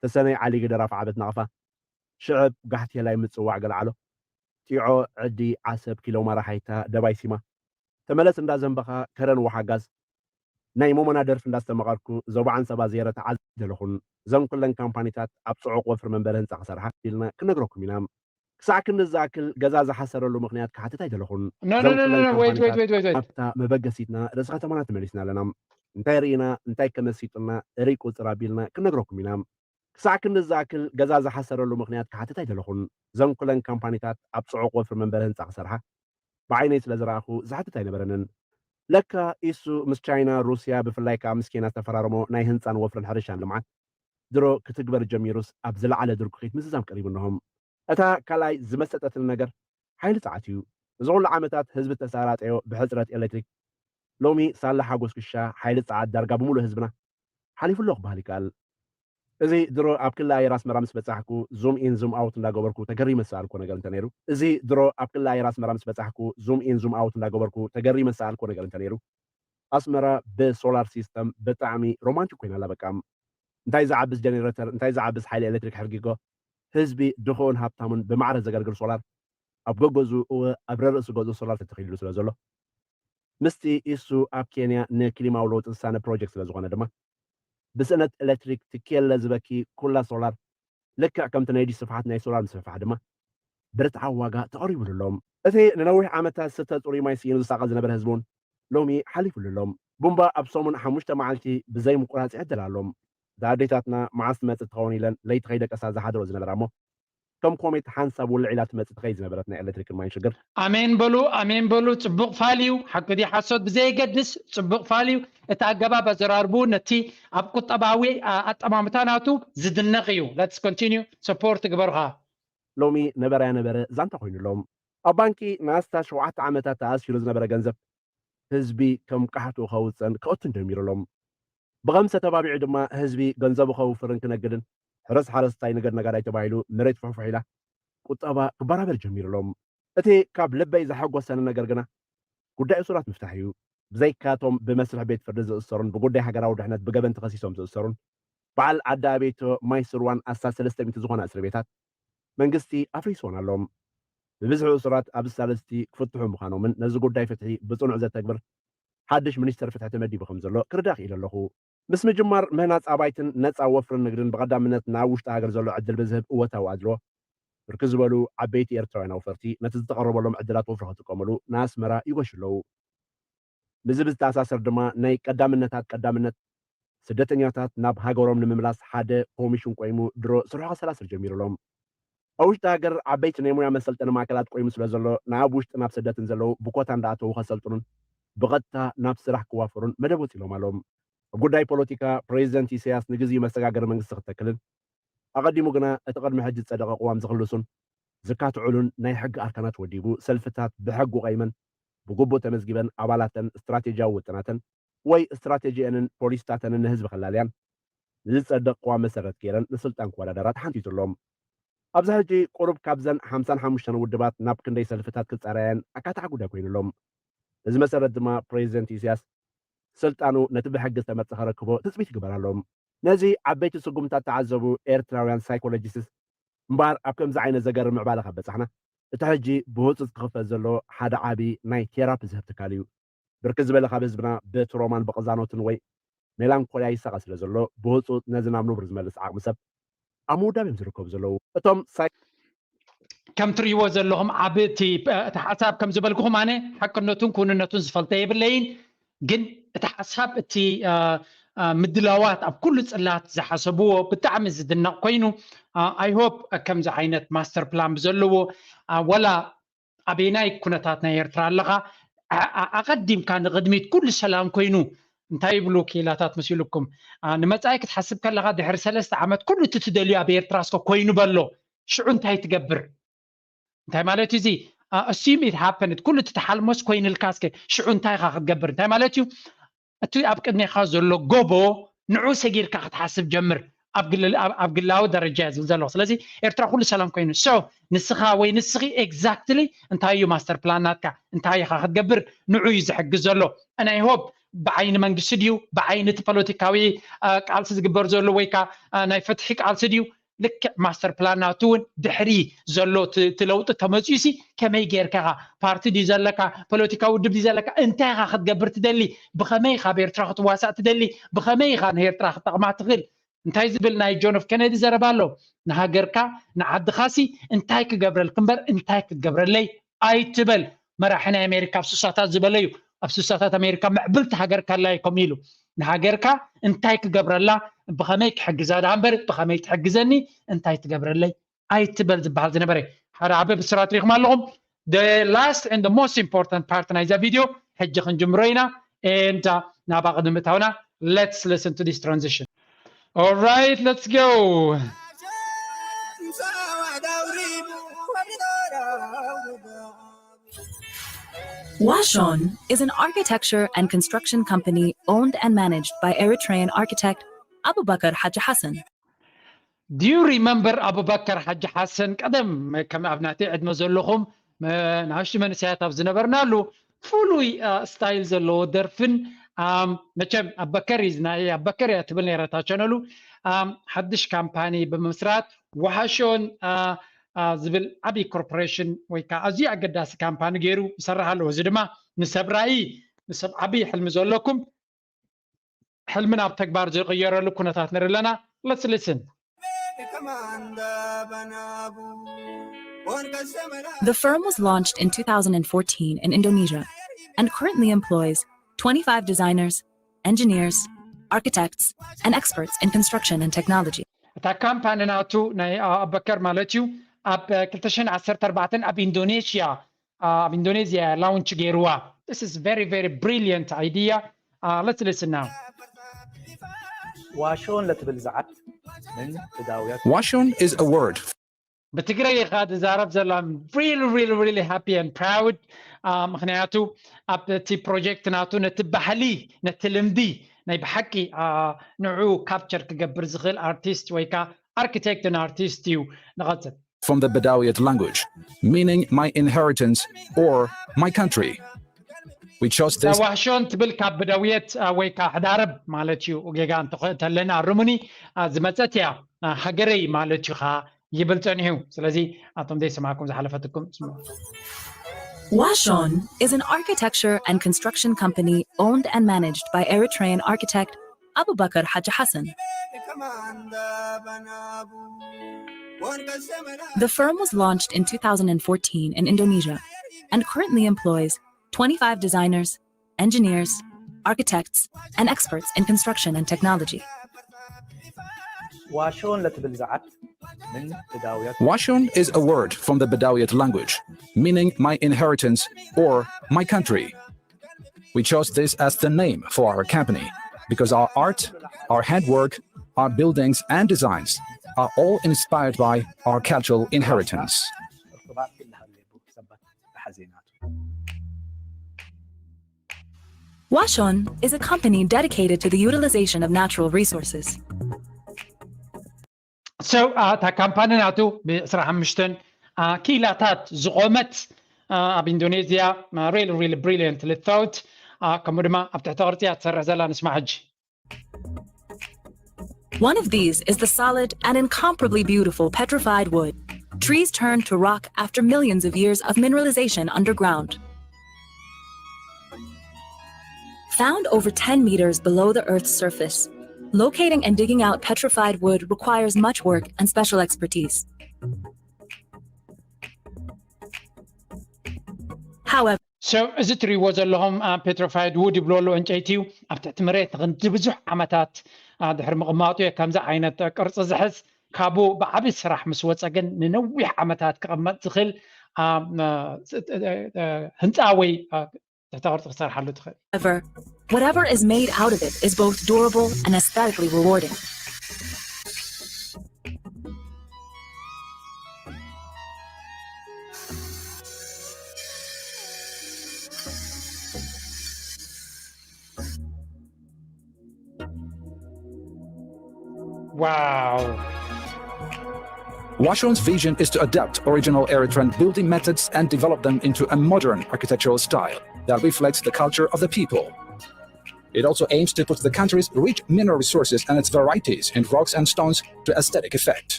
ተሰነይ ዓሊ ግደር ኣፍዓበት ናቕፋ፣ ሽዕብ ጋሕቴላይ ምጽዋዕ ገልዓሎ፣ ጢዖ ዕዲ ዓሰብ ኪሎ ማራ ሓይታ ደባይ ሲማ፣ ተመለስ እንዳ ዘንበኻ ከረን ወሓጋዝ፣ ናይ ሞሞና ደርፊ እንዳስተመቐርኩ ዞባ ዓንሰባ ዘየረ ተዓዝ ደለኹን። እዘን ኩለን ካምፓኒታት ኣብ ጽዑቕ ወፍሪ መንበሪ ህንጻ ክሰርሓ ኢልና ክነግረኩም ኢና። ክሳዕ ክንዲ ዝኣክል ገዛ ዝሓሰረሉ ምኽንያት ክሓትት ኣይደለኹን። No, no, no, no, no, wait, wait, wait, wait, wait. ኣብታ መበገሲትና ርእሲ ከተማና ተመሊስና ኣለና። እንታይ ርኢና እንታይ ከመሲጡና እርይ ቁፅር ኣቢልና ክነግረኩም ኢና። ክሳዕ ክንዲ ዝኣክል ገዛ ዝሓሰረሉ ምኽንያት ክሓትት ኣይደለኹን። እዘን ኩለን ካምፓኒታት ኣብ ፅዑቕ ወፍሪ መንበሪ ህንፃ ክሰርሓ ብዓይነይ ስለ ዝረኣኹ ዝሓትት ኣይነበረንን። ለካ ኢሱ ምስ ቻይና፣ ሩስያ ብፍላይ ከዓ ምስ ኬንያ ዝተፈራረሞ ናይ ህንፃን ወፍርን ሕርሻን ልምዓት ድሮ ክትግበር ጀሚሩስ ኣብ ዝለዓለ ድርኩኺት ምዝዛም ቀሪቡ እነሆም። እታ ካልኣይ ዝመሰጠትኒ ነገር ሓይሊ ፀዓት እዩ። እዚ ኩሉ ዓመታት ህዝቢ ተሳራጠዮ ብሕፅረት ኤሌክትሪክ ሎሚ ሳላ ሓጎስ ክሻ ሓይሊ ፀዓት ዳርጋ ብምሉእ ህዝብና ሓሊፉ ኣሎ ክበሃል ይከኣል። እዚ ድሮ ኣብ ክሊ ኣየር ኣስመራ ምስ በፃሕኩ ዙም ኢን ዙም ኣውት እንዳገበርኩ ተገሪመ ዝሰኣልኩ ነገር እንተነይሩ እዚ ድሮ ኣብ ክሊ ኣየር ኣስመራ ምስ በፃሕኩ ዙም ኢን ዙም ኣውት እንዳገበርኩ ተገሪመ ዝሰኣልኩ ነገር እንተነይሩ ኣስመራ ብሶላር ሲስተም ብጣዕሚ ሮማንቲክ ኮይና ኣላ በቃ እንታይ ዝዓብስ ጀኔሬተር እንታይ ዝዓብስ ሓይሊ ኤሌክትሪክ ሕርጊጎ ህዝቢ ድኽኡን ሃብታሙን ብማዕረ ዘገልግል ሶላር ኣብ ገገዝኡ እወ ኣብ ረርእሲ ገዝኡ ሶላር ተተኺልሉ ስለ ዘሎ ምስቲ ኢሱ ኣብ ኬንያ ንክሊማዊ ለውጢ ዝሳነ ፕሮጀክት ስለ ዝኾነ ድማ ብስእነት ኤሌክትሪክ ትኬለ ዝበኪ ኩላ ሶላር ልክዕ ከምቲ ናይ ዲሽ ስፍሓት ናይ ሶላር ምስፍሕፋሕ ድማ ብርትዓዊ ዋጋ ተቐሪቡሉ ኣሎ። እቲ ንነዊሕ ዓመታት ዝስተ ፅሩይ ማይ ስኢኑ ዝሳቐ ዝነበረ ህዝቢ እውን ሎሚ ሓሊፉሉ ኣሎ። ቡምባ ኣብ ሰሙን ሓሙሽተ መዓልቲ ብዘይ ምቁራፅ ይዕድል ኣሎ። እታ ኣዴታትና መዓስ ትመፅእ ትኸውን ኢለን ለይቲ ከይደቀሳ ዝሓድሮ ዝነበራ እሞ ከም ኮሜት ሓንሳብ ውልዕ ኢላ ትመፅእ ትኸይድ ዝነበረት ናይ ኤሌክትሪክን ማይን ሽግር ኣሜን በሉ ኣሜን በሉ። ፅቡቕ ፋል እዩ ሓቂ ድዩ ሓሶት ብዘየገድስ ፅቡቕ ፋል እዩ። እቲ ኣገባብ ኣዘራርቡ ነቲ ኣብ ቁጠባዊ ኣጠማምታ ናቱ ዝድነቕ እዩ። Let's continue support ግበሩ ኸዓ። ሎሚ ነበረ ያነበረ ዛንታ ኮይኑ ኣሎ። ኣብ ባንኪ ንኣስታት ሸውዓተ ዓመታት ተኣሲሩ ዝነበረ ገንዘብ ህዝቢ ከም ቃሕትኡ ከውፅእን ከእቱን ጀሚሩ ኣሎ። ብኸምሰ ተባቢዑ ድማ ህዝቢ ገንዘቡ ከውፍርን ክነግድን ሕረስ ሓረስታይ ንገድ ነጋዳይ ተባሂሉ መሬት ፍሕፉሕ ኢላ ቁጠባ ክበራበር ጀሚሩ ኣሎ። እቲ ካብ ልበይ ዘሐጎሰኒ ነገር ግና ጉዳይ እሱራት ምፍታሕ እዩ። ብዘይካቶም ብመስርሕ ቤት ፍርዲ ዝእሰሩን ብጉዳይ ሃገራዊ ድሕነት ብገበን ተኸሲሶም ዝእሰሩን በዓል ዓዲ ኣቤቶ ማይ ስርዋን ኣስታት ሰለስተ ሚእቲ ዝኾና እስር ቤታት መንግስቲ ኣፍሪስወን ኣሎ። ብብዝሒ እሱራት ኣብዚ ሳልስቲ ክፍትሑ ምዃኖምን ነዚ ጉዳይ ፍትሒ ብፅኑዕ ዘተግብር ሓድሽ ሚኒስተር ፍትሒ ተመዲቡ ከም ዘሎ ክርዳእ ክኢለ ኣለኹ። ምስ ምጅማር ምህናፅ ኣባይትን ነፃ ወፍርን ንግድን ብቐዳምነት ናብ ውሽጢ ሃገር ዘሎ ዕድል ብዝህብ እወታዊ ኣድልዎ ብርክት ዝበሉ ዓበይቲ ኤርትራውያን ኣውፈርቲ ነቲ ዝተቐረበሎም ዕድላት ወፍሪ ክጥቀምሉ ንኣስመራ ይጎሹ ኣለዉ። ምስዚ ብዝተኣሳሰር ድማ ናይ ቀዳምነታት ቀዳምነት ስደተኛታት ናብ ሃገሮም ንምምላስ ሓደ ኮሚሽን ቆይሙ ድሮ ስርሑ ከሰላስል ጀሚሩ ኣሎም። ኣብ ውሽጢ ሃገር ዓበይቲ ናይ ሙያ መሰልጠኒ ማእከላት ቆይሙ ስለ ዘሎ ንኣብ ውሽጥን ኣብ ስደትን ዘለዉ ብኮታ እንዳኣተዉ ከሰልጥኑን ብቐጥታ ናብ ስራሕ ክዋፈሩን መደብ ወፂሎም ኣሎም። ኣብ ጉዳይ ፖለቲካ ፕሬዚደንት ኢሳያስ ንግዚኡ መሰጋገሪ መንግስቲ ክተክልን ኣቐዲሙ ግና እቲ ቅድሚ ሕጂ ዝጸደቐ ቅዋም ዝኽልሱን ዝካትዑሉን ናይ ሕጊ ኣርካናት ወዲቡ ሰልፍታት ብሕጊ ቆይመን ብግቡእ ተመዝጊበን ኣባላተን ስትራቴጂያዊ ውጥናተን ወይ ስትራቴጂአንን ፖሊሲታተንን ንህዝቢ ከላልያን ንዝጸድቕ ቅዋም መሰረት ገይረን ንስልጣን ክወዳደራ ተሓንቲቱ ኣሎም። ኣብዚ ሕጂ ቁሩብ ካብዘን ሓምሳን ሓሙሽተን ውድባት ናብ ክንደይ ሰልፍታት ክጻረያን ኣካታዒ ጉዳይ ኮይኑ ኣሎም። በዚ መሰረት ድማ ፕሬዚደንት ኢሳያስ ስልጣኑ ነቲ ብሕጊ ዝተመርጸ ከረክቦ ትጽቢት ይግበር ኣሎም። ነዚ ዓበይቲ ስጉምታት ተዓዘቡ ኤርትራውያን ሳይኮሎጂስትስ እምበኣር ኣብ ከምዚ ዓይነት ዘገርም ምዕባለ ካብ በጻሕና እቲ ሕጂ ብህጹጽ ክኽፈት ዘሎ ሓደ ዓቢ ናይ ቴራፒ ዝህብ ትካል እዩ። ብርክት ዝበለ ካብ ህዝብና ብትሮማን ብቕዛኖትን ወይ ሜላንኮልያ ይሳቐ ስለ ዘሎ ብህጹጽ ነዚ ናብ ንቡር ዝመልስ ዓቕሚ ሰብ ኣብ ምውዳብ እዮም ዝርከቡ ዘለዉ። እቶም ሳይ ከም ትርእይዎ ዘለኹም ኣብ እቲ እቲ ሓሳብ ከም ዝበልኩኹም ኣነ ሓቅነቱን ክውንነቱን ዝፈልጠ የብለይን። ግን እቲ ሓሳብ እቲ ምድላዋት ኣብ ኩሉ ጽላት ዝሓሰብዎ ብጣዕሚ ዝድነቕ ኮይኑ I hope ከምዚ ዓይነት ማስተር ፕላን ብዘለዎ ወላ ኣበየናይ ኩነታት ናይ ኤርትራ ኣለኻ ኣቐዲምካ ንቕድሚት ኩሉ ሰላም ኮይኑ እንታይ ይብሉ ክኢላታት መሲሉኩም ንመጻኢ ክትሓስብ ከለኻ ድሕሪ ሰለስተ ዓመት ኩሉ እቲ ትደልዩ ኣብ ኤርትራ እስከ ኮይኑ በሎ ሽዑ እንታይ ትገብር እንታይ ማለት እዩ እዚ assume it happened ኩሉ እቲ ተሓልሞስ ኮይንልካ እስከ ሽዑ እንታይ ኢኻ ክትገብር እንታይ ማለት እዩ እቲ ኣብ ቅድሜኻ ዘሎ ጎቦ ንዑ ሰጊርካ ክትሓስብ ጀምር ኣብ ግላዊ ደረጃ እየ ዝብል ዘለኹ ስለዚ ኤርትራ ኩሉ ሰላም ኮይኑ so ንስኻ ወይ ንስኺ exactly እንታይ እዩ master plan ናትካ እንታይ ኢኻ ክትገብር ንዑ እዩ ዝሕግዝ ዘሎ and I hope ብዓይኒ መንግስቲ ድዩ ብዓይኒ እቲ ፖለቲካዊ ቃልሲ ዝግበር ዘሎ ወይ ከዓ ናይ ፍትሒ ቃልሲ ድዩ ልክዕ master plan ናቱ እውን ድሕሪ ዘሎ እቲ ለውጢ ተመፅኡ ሲ ከመይ ጌርካ ኢኻ ፓርቲ ድዩ ዘለካ ፖለቲካዊ ውድብ ድዩ ዘለካ እንታይ ኢኻ ክትገብር ትደሊ ብኸመይ ኢኻ ኣብ ኤርትራ ክትዋሳእ ትደሊ ብኸመይ ኢኻ ንኤርትራ ክትጠቕማ ትኽእል እንታይ ዝብል ናይ ጆን ኦፍ ኬነዲ ዘረባ ኣሎ ንሃገርካ ንዓድኻ ሲ እንታይ ክገብረልክ እምበር እንታይ ክትገብረለይ ኣይትበል መራሒ ናይ ኣሜሪካ ኣብ ሱሳታት ዝበለዩ ኣብ ሱሳታት ኣሜሪካ ምዕብልቲ ሃገር ካላዩ ከምኡ ኢሉ ንሃገርካ እንታይ ክገብረላ ብኸመይ ክሕግዛ ደኣ እምበር ብኸመይ ትሕግዘኒ እንታይ ትገብረለይ ኣይትበል ዝበሃል ዝነበረ ሓደ ዓበ ብስራት ሪኹም ኣለኹም the last and the most important part ናይዛ ቪድዮ ሕጂ ክንጅምሮ ኢና and ናባ ቅድሚ ምእታውና let's listen to this transition all right let's go Washon is an architecture and construction company owned and managed by Eritrean architect Abubakar Haji Hassan. Do you remember Abubakar Haji Hassan? ቀደም ከም ኣብ ናተይ ዕድመ ዘለኹም ንኣሽቱ መንእሰያት ኣብ ዝነበርናሉ ፍሉይ ስታይል ዘለዎ ደርፍን መቸም ኣበከር ናይ ኣበከር እያ ትብል ነይረታ ቸነሉ ሓድሽ ካምፓኒ ብምምስራት ወሃሾን ዝብል ዓብዪ ኮርፖሬሽን ወይ ከዓ ኣዝዩ ኣገዳሲ ካምፓኒ ገይሩ ይሰርሕ ኣለዎ እዚ ድማ ንሰብ ራእይ ንሰብ ዓብዪ ሕልሚ ዘለኩም ሕልሚ ናብ ተግባር ዝቕየረሉ ኩነታት ንርኢ ኣለና let's listen The firm was launched in two thousand fourteen in Indonesia and currently employs twenty-five designers, engineers, architects, and experts in construction and technology. እታ ካምፓኒ ናቱ ናይ ኣበከር ማለት እዩ ኣብ ክልተ ሽሕን ዓሰርተ ኣርባዕተን ኣብ ኢንዶኔሽያ ኣብ ኢንዶኔዝያ ላውንች ገይርዋ this is very very brilliant idea let's listen now ዋሾን ለትብል ዝዓት ምን ትዳውያት Washon is a word ብትግረ ኢኻ ዝዛረብ ዘሎ I'm really really really happy and proud ምክንያቱ ኣብ እቲ ፕሮጀክት ናቱ ነቲ ባህሊ ነቲ ልምዲ ናይ ብሓቂ ንዑ ካፕቸር ክገብር ዝኽእል ኣርቲስት ወይ ከዓ ኣርኪቴክትን ኣርቲስት እዩ ንቐፅል from the Bedouin language, meaning my inheritance or my country. We chose this. ዋሕሾን ትብል ካብ ብደውየት ወይ ከዓ ሕዳረብ ማለት እዩ ጌጋ እንተለና ኣርሙኒ ዝመፀት እያ ሃገረይ ማለት እዩ ከዓ ይብል ፀኒሑ ስለዚ ኣቶም ዘይሰማዕኩም ዝሓለፈትኩም Washon is an architecture and construction company owned and managed by Eritrean architect Abubakar Haji Hassan. The firm was launched in two thousand fourteen in Indonesia and currently employs twenty-five designers, engineers, architects, and experts in construction and technology. ዋሾን ለትብል ዝዓት ምን ብዳውያት Washon is a word from the Bedouin language, meaning my inheritance or my country. We chose this as the name for our company because our art, our handwork, our buildings, and designs are all inspired by our cultural inheritance. Washon is a company dedicated to the utilization of natural resources. So እታ ካምፓኒ ናቱ ብ25 ኪላታት ዝቆመት ኣብ ኢንዶኔዝያ really really brilliantly thought ከምኡ ድማ ኣብ ትሕቲ ቅርፂ እያ ትሰርሕ ዘላ። ንስማዕ ሕጂ። One of these is the solid and incomparably beautiful petrified wood. Trees turn to rock after millions of years of mineralization underground. Found over ten meters below the Earth's surface, locating and digging out petrified wood requires much work and special expertise. However, So እዚ ትሪእዎ ዘለኹም petrified wood ይብልዎ ኣለዉ። ዕንጨይቲ እዩ። ኣብ ትሕቲ መሬት ንክንዲ ብዙሕ ዓመታት ድሕሪ ምቕማጡ እዩ ከምዚ ዓይነት ቅርፂ ዝሕዝ። ካብኡ ብዓቢ ስራሕ ምስ ወፀ ግን ንነዊሕ ዓመታት ክቕመጥ ዝኽእል ህንፃ ወይ ትሕተ ቅርፂ ክሰርሓሉ ትኽእል። However, whatever is made out of it is both durable and aesthetically rewarding. Wow. Washon's vision is to adapt original Eritrean building methods and develop them into a modern architectural style that reflects the culture of the people. It also aims to put the country's rich mineral resources and its varieties in rocks and stones to aesthetic effect.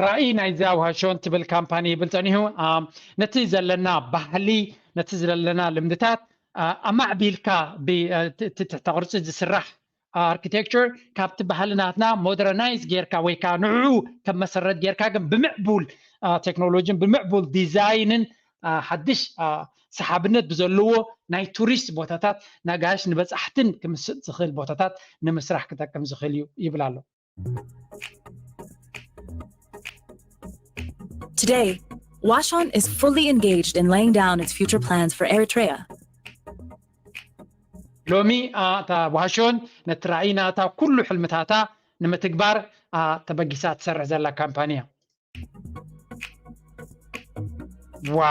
ራእይ ናይዛ ዋሾን ትብል ካምፓኒ ይብል ጸኒሑ ነቲ ዘለና ባህሊ ነቲ ዘለና ልምድታት ኣማዕቢልካ ትሕተ ቅርፂ ዝስራሕ ኣርኪቴክቸር ካብቲ ባህሊ ናትና ሞደርናይዝ ጌርካ ወይ ከዓ ንዕኡ ከም መሰረት ጌርካ ግን ብምዕቡል ቴክኖሎጂን ብምዕቡል ዲዛይንን ሓድሽ ሰሓብነት ብዘለዎ ናይ ቱሪስት ቦታታት ነጋሽ ንበፃሕትን ክምስጥ ዝኽእል ቦታታት ንምስራሕ ክጠቅም ዝኽእል እዩ ይብል ኣሎ። Today, Washon is fully engaged in laying down its future plans for Eritrea. ሎሚ እታ ዋሾን ነቲ ራእይ ናታ ኩሉ ሕልምታታ ንምትግባር ተበጊሳ ትሰርሕ ዘላ ካምፓኒ እያ።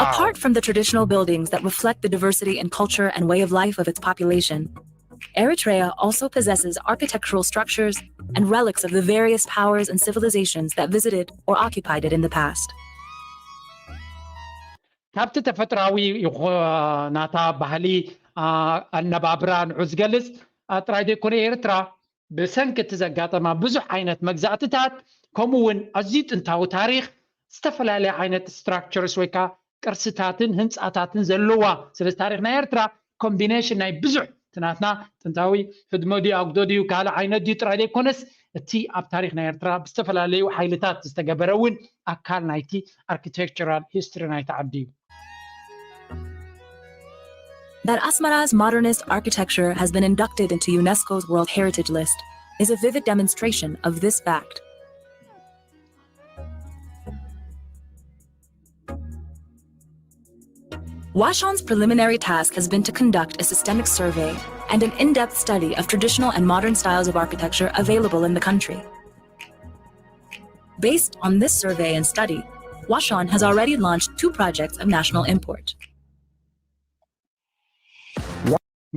Apart from the traditional buildings that reflect the diversity in culture and way of life of its population, Eritrea also possesses architectural structures and relics of the various powers and civilizations that visited or occupied it in the past. ካብቲ ተፈጥራዊ ናታ ባህሊ ኣነባብራ ንዑ ዝገልፅ ጥራይ ዘይኮነ ኤርትራ ብሰንኪ እቲ ዘጋጠማ ብዙሕ ዓይነት መግዛእትታት ከምኡ እውን ኣዝዩ ጥንታዊ ታሪኽ ዝተፈላለየ ዓይነት ስትራክቸርስ ወይ ከዓ ቅርስታትን ህንፃታትን ዘለዋ። ስለዚ ታሪኽ ናይ ኤርትራ ኮምቢኔሽን ናይ ብዙሕ እቲ ናትና ጥንታዊ ህድሞ ድዩ ኣጉዶ ድዩ ካልእ ዓይነት ድዩ ጥራይ ዘይኮነስ እቲ ኣብ ታሪኽ ናይ ኤርትራ ብዝተፈላለዩ ሓይልታት ዝተገበረ እውን ኣካል ናይቲ ኣርኪቴክቸራል ሂስትሪ ናይቲ ዓዲ እዩ። That Asmara's modernist architecture has been inducted into UNESCO's World Heritage List is a vivid demonstration of this fact. Washon's preliminary task has been to conduct a systemic survey and an in-depth study of traditional and modern styles of architecture available in the country. Based on this survey and study, Washon has already launched two projects of national import.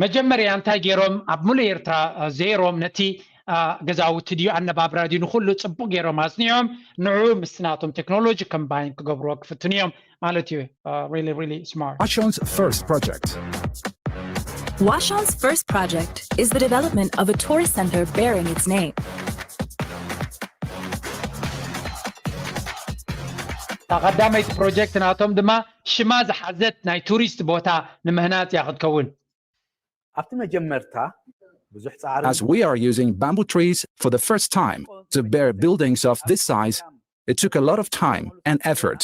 መጀመርያ እንታይ ገይሮም ኣብ ሙሉእ ኤርትራ ዜሮም ነቲ ገዛውቲ ድዩ ኣነባብራ ድዩ ንኩሉ ፅቡቅ ገይሮም ኣፅኒዖም ንዑ ምስቲ ናቶም ቴክኖሎጂ ከምባይን ክገብርዎ ክፍትኑ እዮም ማለት እዩ። Really really smart. Washon's first project. Washon's first project is the development of a tourist center bearing its name. እታ ቀዳመይቲ ፕሮጀክት ናቶም ድማ ሽማ ዝሓዘት ናይ ቱሪስት ቦታ ንምህናፅ እያ ክትከውን። ኣብቲ መጀመርታ ብዙሕ ጻዕሪ As we are using bamboo trees for the first time to bear buildings of this size, it took a lot of time and effort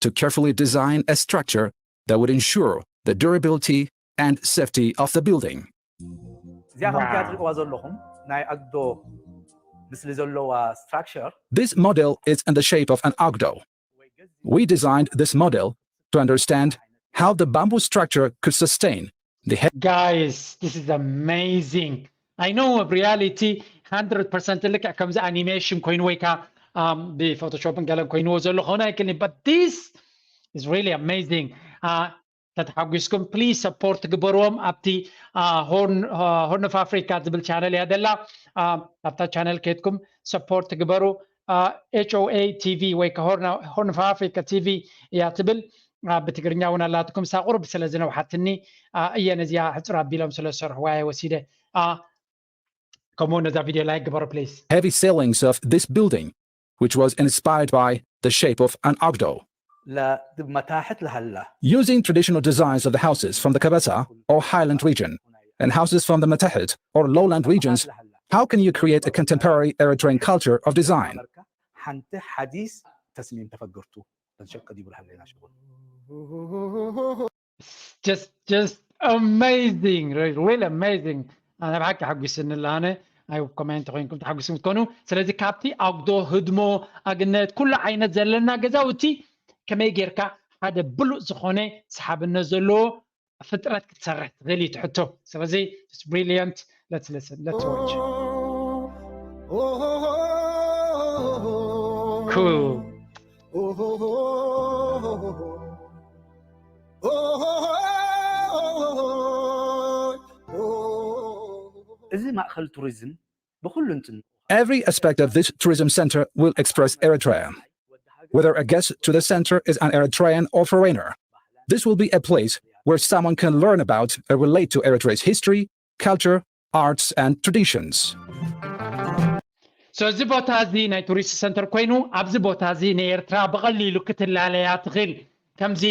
to carefully design a structure that would ensure the durability and safety of the building. እዚኣ ከምቲ ትሪእዋ ዘለኹም ናይ ኣግዶ ምስሊ ዘለዋ structure This model is in the shape of an agdo. We designed this model to understand how the bamboo structure could sustain the heavy Guys, this is amazing. I know of reality, hundred percent ልክዕ ከምዚ ኣኒሜሽን ኮይኑ ወይ ከዓ ብፎቶሾፕን ገለን ኮይንዎ ዘሎ ክኸውን ኣይክእልን፣ but this is really amazing. ተተሓጒስኩም please support ግበርዎም። ኣብቲ Horn of Africa ዝብል ቻነል እያ ዘላ። ኣብታ ቻነል ከይድኩም support ግበሩ። H O A T V ወይ ከዓ Horn of Africa T V እያ ትብል። ብትግርኛ እውን ኣላትኩም ሳቁርብ ስለ ዝነውሓትኒ እየ ነዚኣ ሕፅር ኣቢሎም ስለ ዝሰርሕዋ እየ ወሲደ። ከምኡ ነዛ ቪድዮ like ግበሩ please። Heavy ceilings of this building, which was inspired by the shape of an agdo. ለመታሕት ለሃላ Using traditional designs of the houses from the Kabasa or highland region and houses from the Matahit or lowland regions, how can you create a contemporary Eritrean culture of design? ሓንቲ ሓዲስ ተስሚም ተፈገርቱ ተንሸቀ ዲቡ ለሃለና ሽቁል just just amazing, really amazing። ኣነ ብሓቂ ሓጒስኒ ኣነ። I hope ከማይ እንተኮይንኩም ተሓጒስኩም ትኮኑ። ስለዚ ካብቲ ኣጉዶ፣ ህድሞ፣ ኣግነት ኩሉ ዓይነት ዘለና ገዛውቲ ከመይ ጌርካ ሓደ ብሉፅ ዝኾነ ሰሓብነት ዘለዎ ፍጥረት ክትሰርሕ ትኽእል እዩ ትሕቶ። ስለዚ it's brilliant. Let's listen, let's watch. Cool. እዚ ማእኸል ቱሪዝም ብኩሉ እንትን Every aspect of this tourism center will express Eritrea. Whether a guest to the center is an Eritrean or foreigner, this will be a place where someone can learn about and relate to Eritrea's history, culture, arts, and traditions. So እዚ ቦታ እዚ ናይ ቱሪስት ሰንተር ኮይኑ ኣብዚ ቦታ እዚ ንኤርትራ ብቐሊሉ ክትላለያ ትኽእል። ከምዚ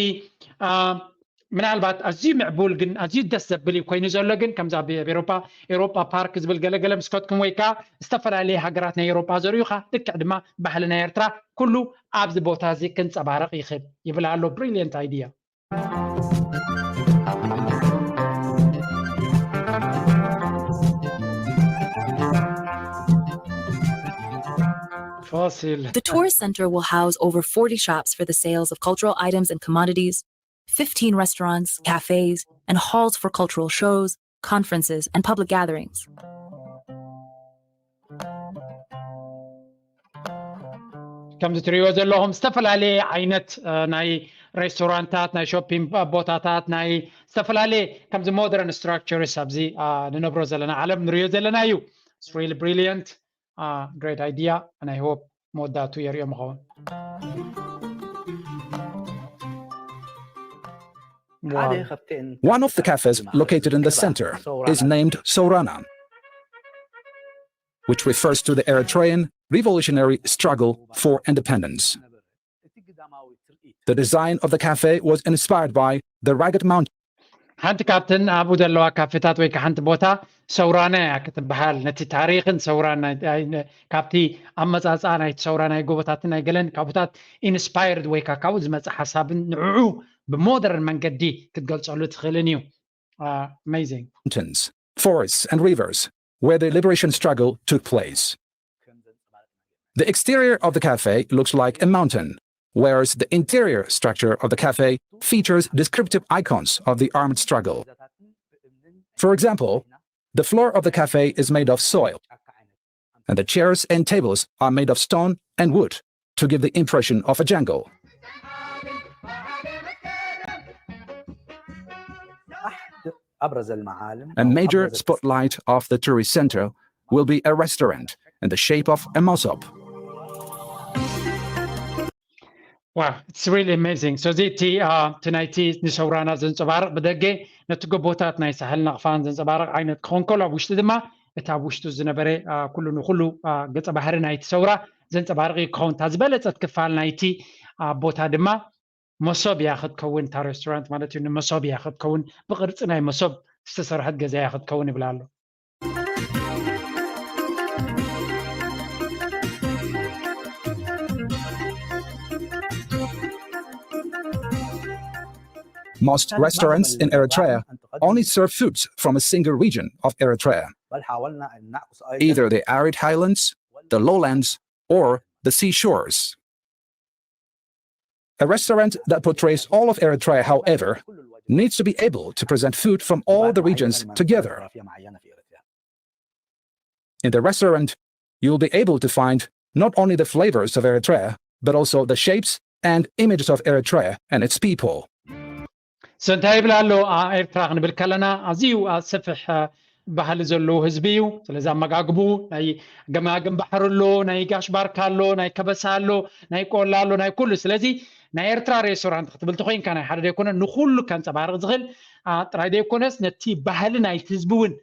ምናልባት ኣዝዩ ምዕቡል ግን ኣዝዩ ደስ ዘብል እዩ ኮይኑ ዘሎ ግን ከምዚ ኣብ ኤሮፓ ኤሮፓ ፓርክ ዝብል ገለገለ ምስ ከድኩም ወይ ከዓ ዝተፈላለየ ሃገራት ናይ ኤሮፓ ዘርእዩኻ ልክዕ ድማ ባህሊ ናይ ኤርትራ ኩሉ ኣብዚ ቦታ እዚ ክንፀባረቕ ይኽእል ይብል ኣሎ። Brilliant idea. Fasil. The tourist center will house over forty shops for the sales of cultural items and commodities, fifteen restaurants, cafes, and halls for cultural shows, conferences, and public gatherings. ከምዚ ትሪእዎ ዘለኹም ዝተፈላለየ ዓይነት ናይ ሬስቶራንታት ናይ ሾፒንግ ቦታታት ናይ ዝተፈላለየ ከምዚ ሞደርን ስትራክቸርስ ኣብዚ ንነብሮ ዘለና ዓለም ንሪኦ ዘለና እዩ። Really brilliant, great idea, and I hope መወዳቱ የርእዮም ይኸውን። One of the cafes located in the center is named Sourana, which refers to the Eritrean revolutionary struggle for independence. The design of the cafe was inspired by the rugged mountain. ሓንቲ ካብተን ኣብኡ ዘለዋ ካፌታት ወይ ከዓ ሓንቲ ቦታ ሰውራና እያ ክትበሃል። ነቲ ታሪኽን ሰውራና ካብቲ ኣመፃፅኣ ናይቲ ሰውራ ናይ ጎቦታትን ናይ ገለን ካብታት ኢንስፓየርድ ወይ ከዓ ካብኡ ዝመፀ ሓሳብን ንዕዑ ብሞደርን መንገዲ ክትገልፀሉ ትኽእልን እዩ። Amazing. Mountains, forests, and rivers where the liberation struggle took place. The exterior of the cafe looks like a mountain, whereas the interior structure of the cafe features descriptive icons of the armed struggle. For example, the floor of the cafe is made of soil, and the chairs and tables are made of stone and wood to give the impression of a jungle. A major spotlight of the tourist center will be a restaurant in the shape of a mosop. Wow, it's really amazing. So እዚ እቲ እቲ ናይቲ ንሰውራና ዘንፀባርቕ ብደገ ነቲ ጎቦታት ናይ ሳሕል ናቕፋን ዘንፀባርቕ ዓይነት ክኸውን ከሎ ኣብ ውሽጢ ድማ እቲ ኣብ ውሽጡ ዝነበረ ኩሉ ንኩሉ ገፀ ባህሪ ናይቲ ሰውራ ዘንፀባርቕ እዩ ክኸውን። እታ ዝበለፀት ክፋል ናይቲ ቦታ ድማ መሶብ እያ ክትከውን፣ እታ ሬስቶራንት ማለት እዩ። ንመሶብ እያ ክትከውን፣ ብቅርፂ ናይ መሶብ ዝተሰርሐት ገዛ እያ ክትከውን ይብል ኣሎ። Most restaurants in Eritrea only serve foods from a single region of Eritrea, either the arid highlands, the lowlands, or the seashores. A restaurant that portrays all of Eritrea, however, needs to be able to present food from all the regions together. In the restaurant, you'll be able to find not only the flavors of Eritrea, but also the shapes and images of Eritrea and its people. So እንታይ ይብል ኣሎ? ኤርትራ ክንብል ከለና ኣዝዩ ሰፍሕ ባህሊ ዘለዎ ህዝቢ እዩ። ስለዚ ኣመጋግቡ ናይ ገማግም ባሕሪ ኣሎ፣ ናይ ጋሽ ባርካ ኣሎ፣ ናይ ከበሳ ኣሎ፣ ናይ ቆላ ኣሎ፣ ናይ ኩሉ። ስለዚ ናይ ኤርትራ ሬስቶራንት ክትብል ተኮይንካ ናይ ሓደ ዘይኮነ ንኩሉ ከንፀባርቕ ዝኽእል ጥራይ ዘይኮነስ ነቲ ባህሊ ናይቲ ህዝቢ እውን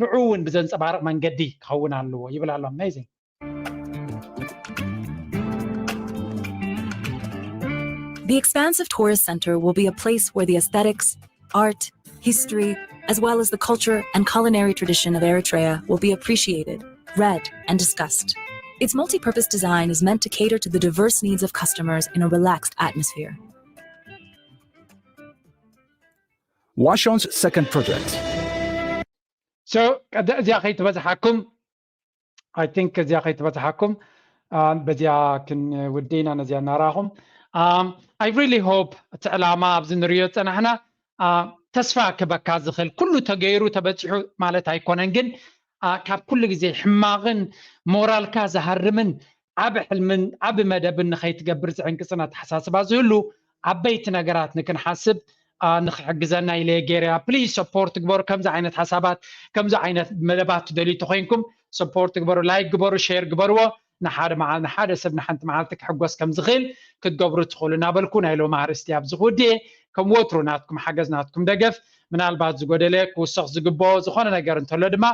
ንዑ እውን ብዘንፀባርቕ መንገዲ ክኸውን ኣለዎ ይብል ኣሎ። ኣሜዚንግ። The expansive tourist center will be a place where the aesthetics, art, history, as well as the culture and culinary tradition of Eritrea will be appreciated, read, and discussed. Its multi-purpose design is meant to cater to the diverse needs of customers in a relaxed atmosphere. Washon's second project. So እዚኣ ከይትበዝሓኩም I think እዚኣ ከይትበዝሓኩም በዚኣ ክንውድእ ኢና። ነዚኣ እናረኣኹም I really hope እቲ ዕላማ ኣብዚ ንሪኦ ዝፀናሕና ተስፋ ክበካ ዝኽእል ኩሉ ተገይሩ ተበፂሑ ማለት ኣይኮነን፣ ግን ካብ ኩሉ ግዜ ሕማቕን ሞራልካ ዝሃርምን ዓቢ ሕልምን ዓቢ መደብን ንኸይትገብር ዝዕንቅፅን ኣተሓሳስባ ዝህሉ ዓበይቲ ነገራት ንክንሓስብ ንክሕግዘና ኢለ ገይረያ። ፕሊዝ ሰፖርት ግበሩ። ከምዚ ዓይነት ሓሳባት ከምዚ ዓይነት መደባት ትደልዩ ተኮይንኩም ሰፖርት ግበሩ፣ ላይክ ግበሩ፣ ሼር ግበርዎ። ንሓደ መዓል ንሓደ ሰብ ንሓንቲ መዓልቲ ክሕጎስ ከም ዝኽእል ክትገብሩ ትኽእሉ እናበልኩ ናይ ሎሚ ኣርእስቲ ኣብዚ ክውድእ እየ። ከም ወትሩ ናትኩም ሓገዝ ናትኩም ደገፍ ምናልባት ዝጎደለ ክውሰኽ ዝግብኦ ዝኾነ ነገር እንተሎ ድማ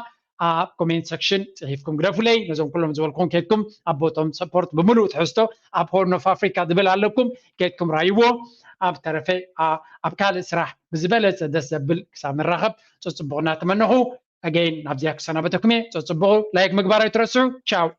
ኣብ ኮሜንት ሰክሽን ፅሒፍኩም ግደፉለይ። ነዞም ኩሎም ዝበልኩም ኬድኩም ኣብ ቦቶም ሰፖርት ብምሉእ ትሕዝቶ ኣብ ሆርን ኦፍ ኣፍሪካ ዝብል ኣለኩም ኬድኩም ራይዎ። ኣብ ተረፈ ኣብ ካልእ ስራሕ ብዝበለፀ ደስ ዘብል ክሳብ ንራኸብ ፅፅቡቕ እናተመነኹ ኣገይን ናብዚኣ ክሰናበተኩም እየ። ፅፅቡቕ ላይክ ምግባር ኣይትረስዑ። ቻው።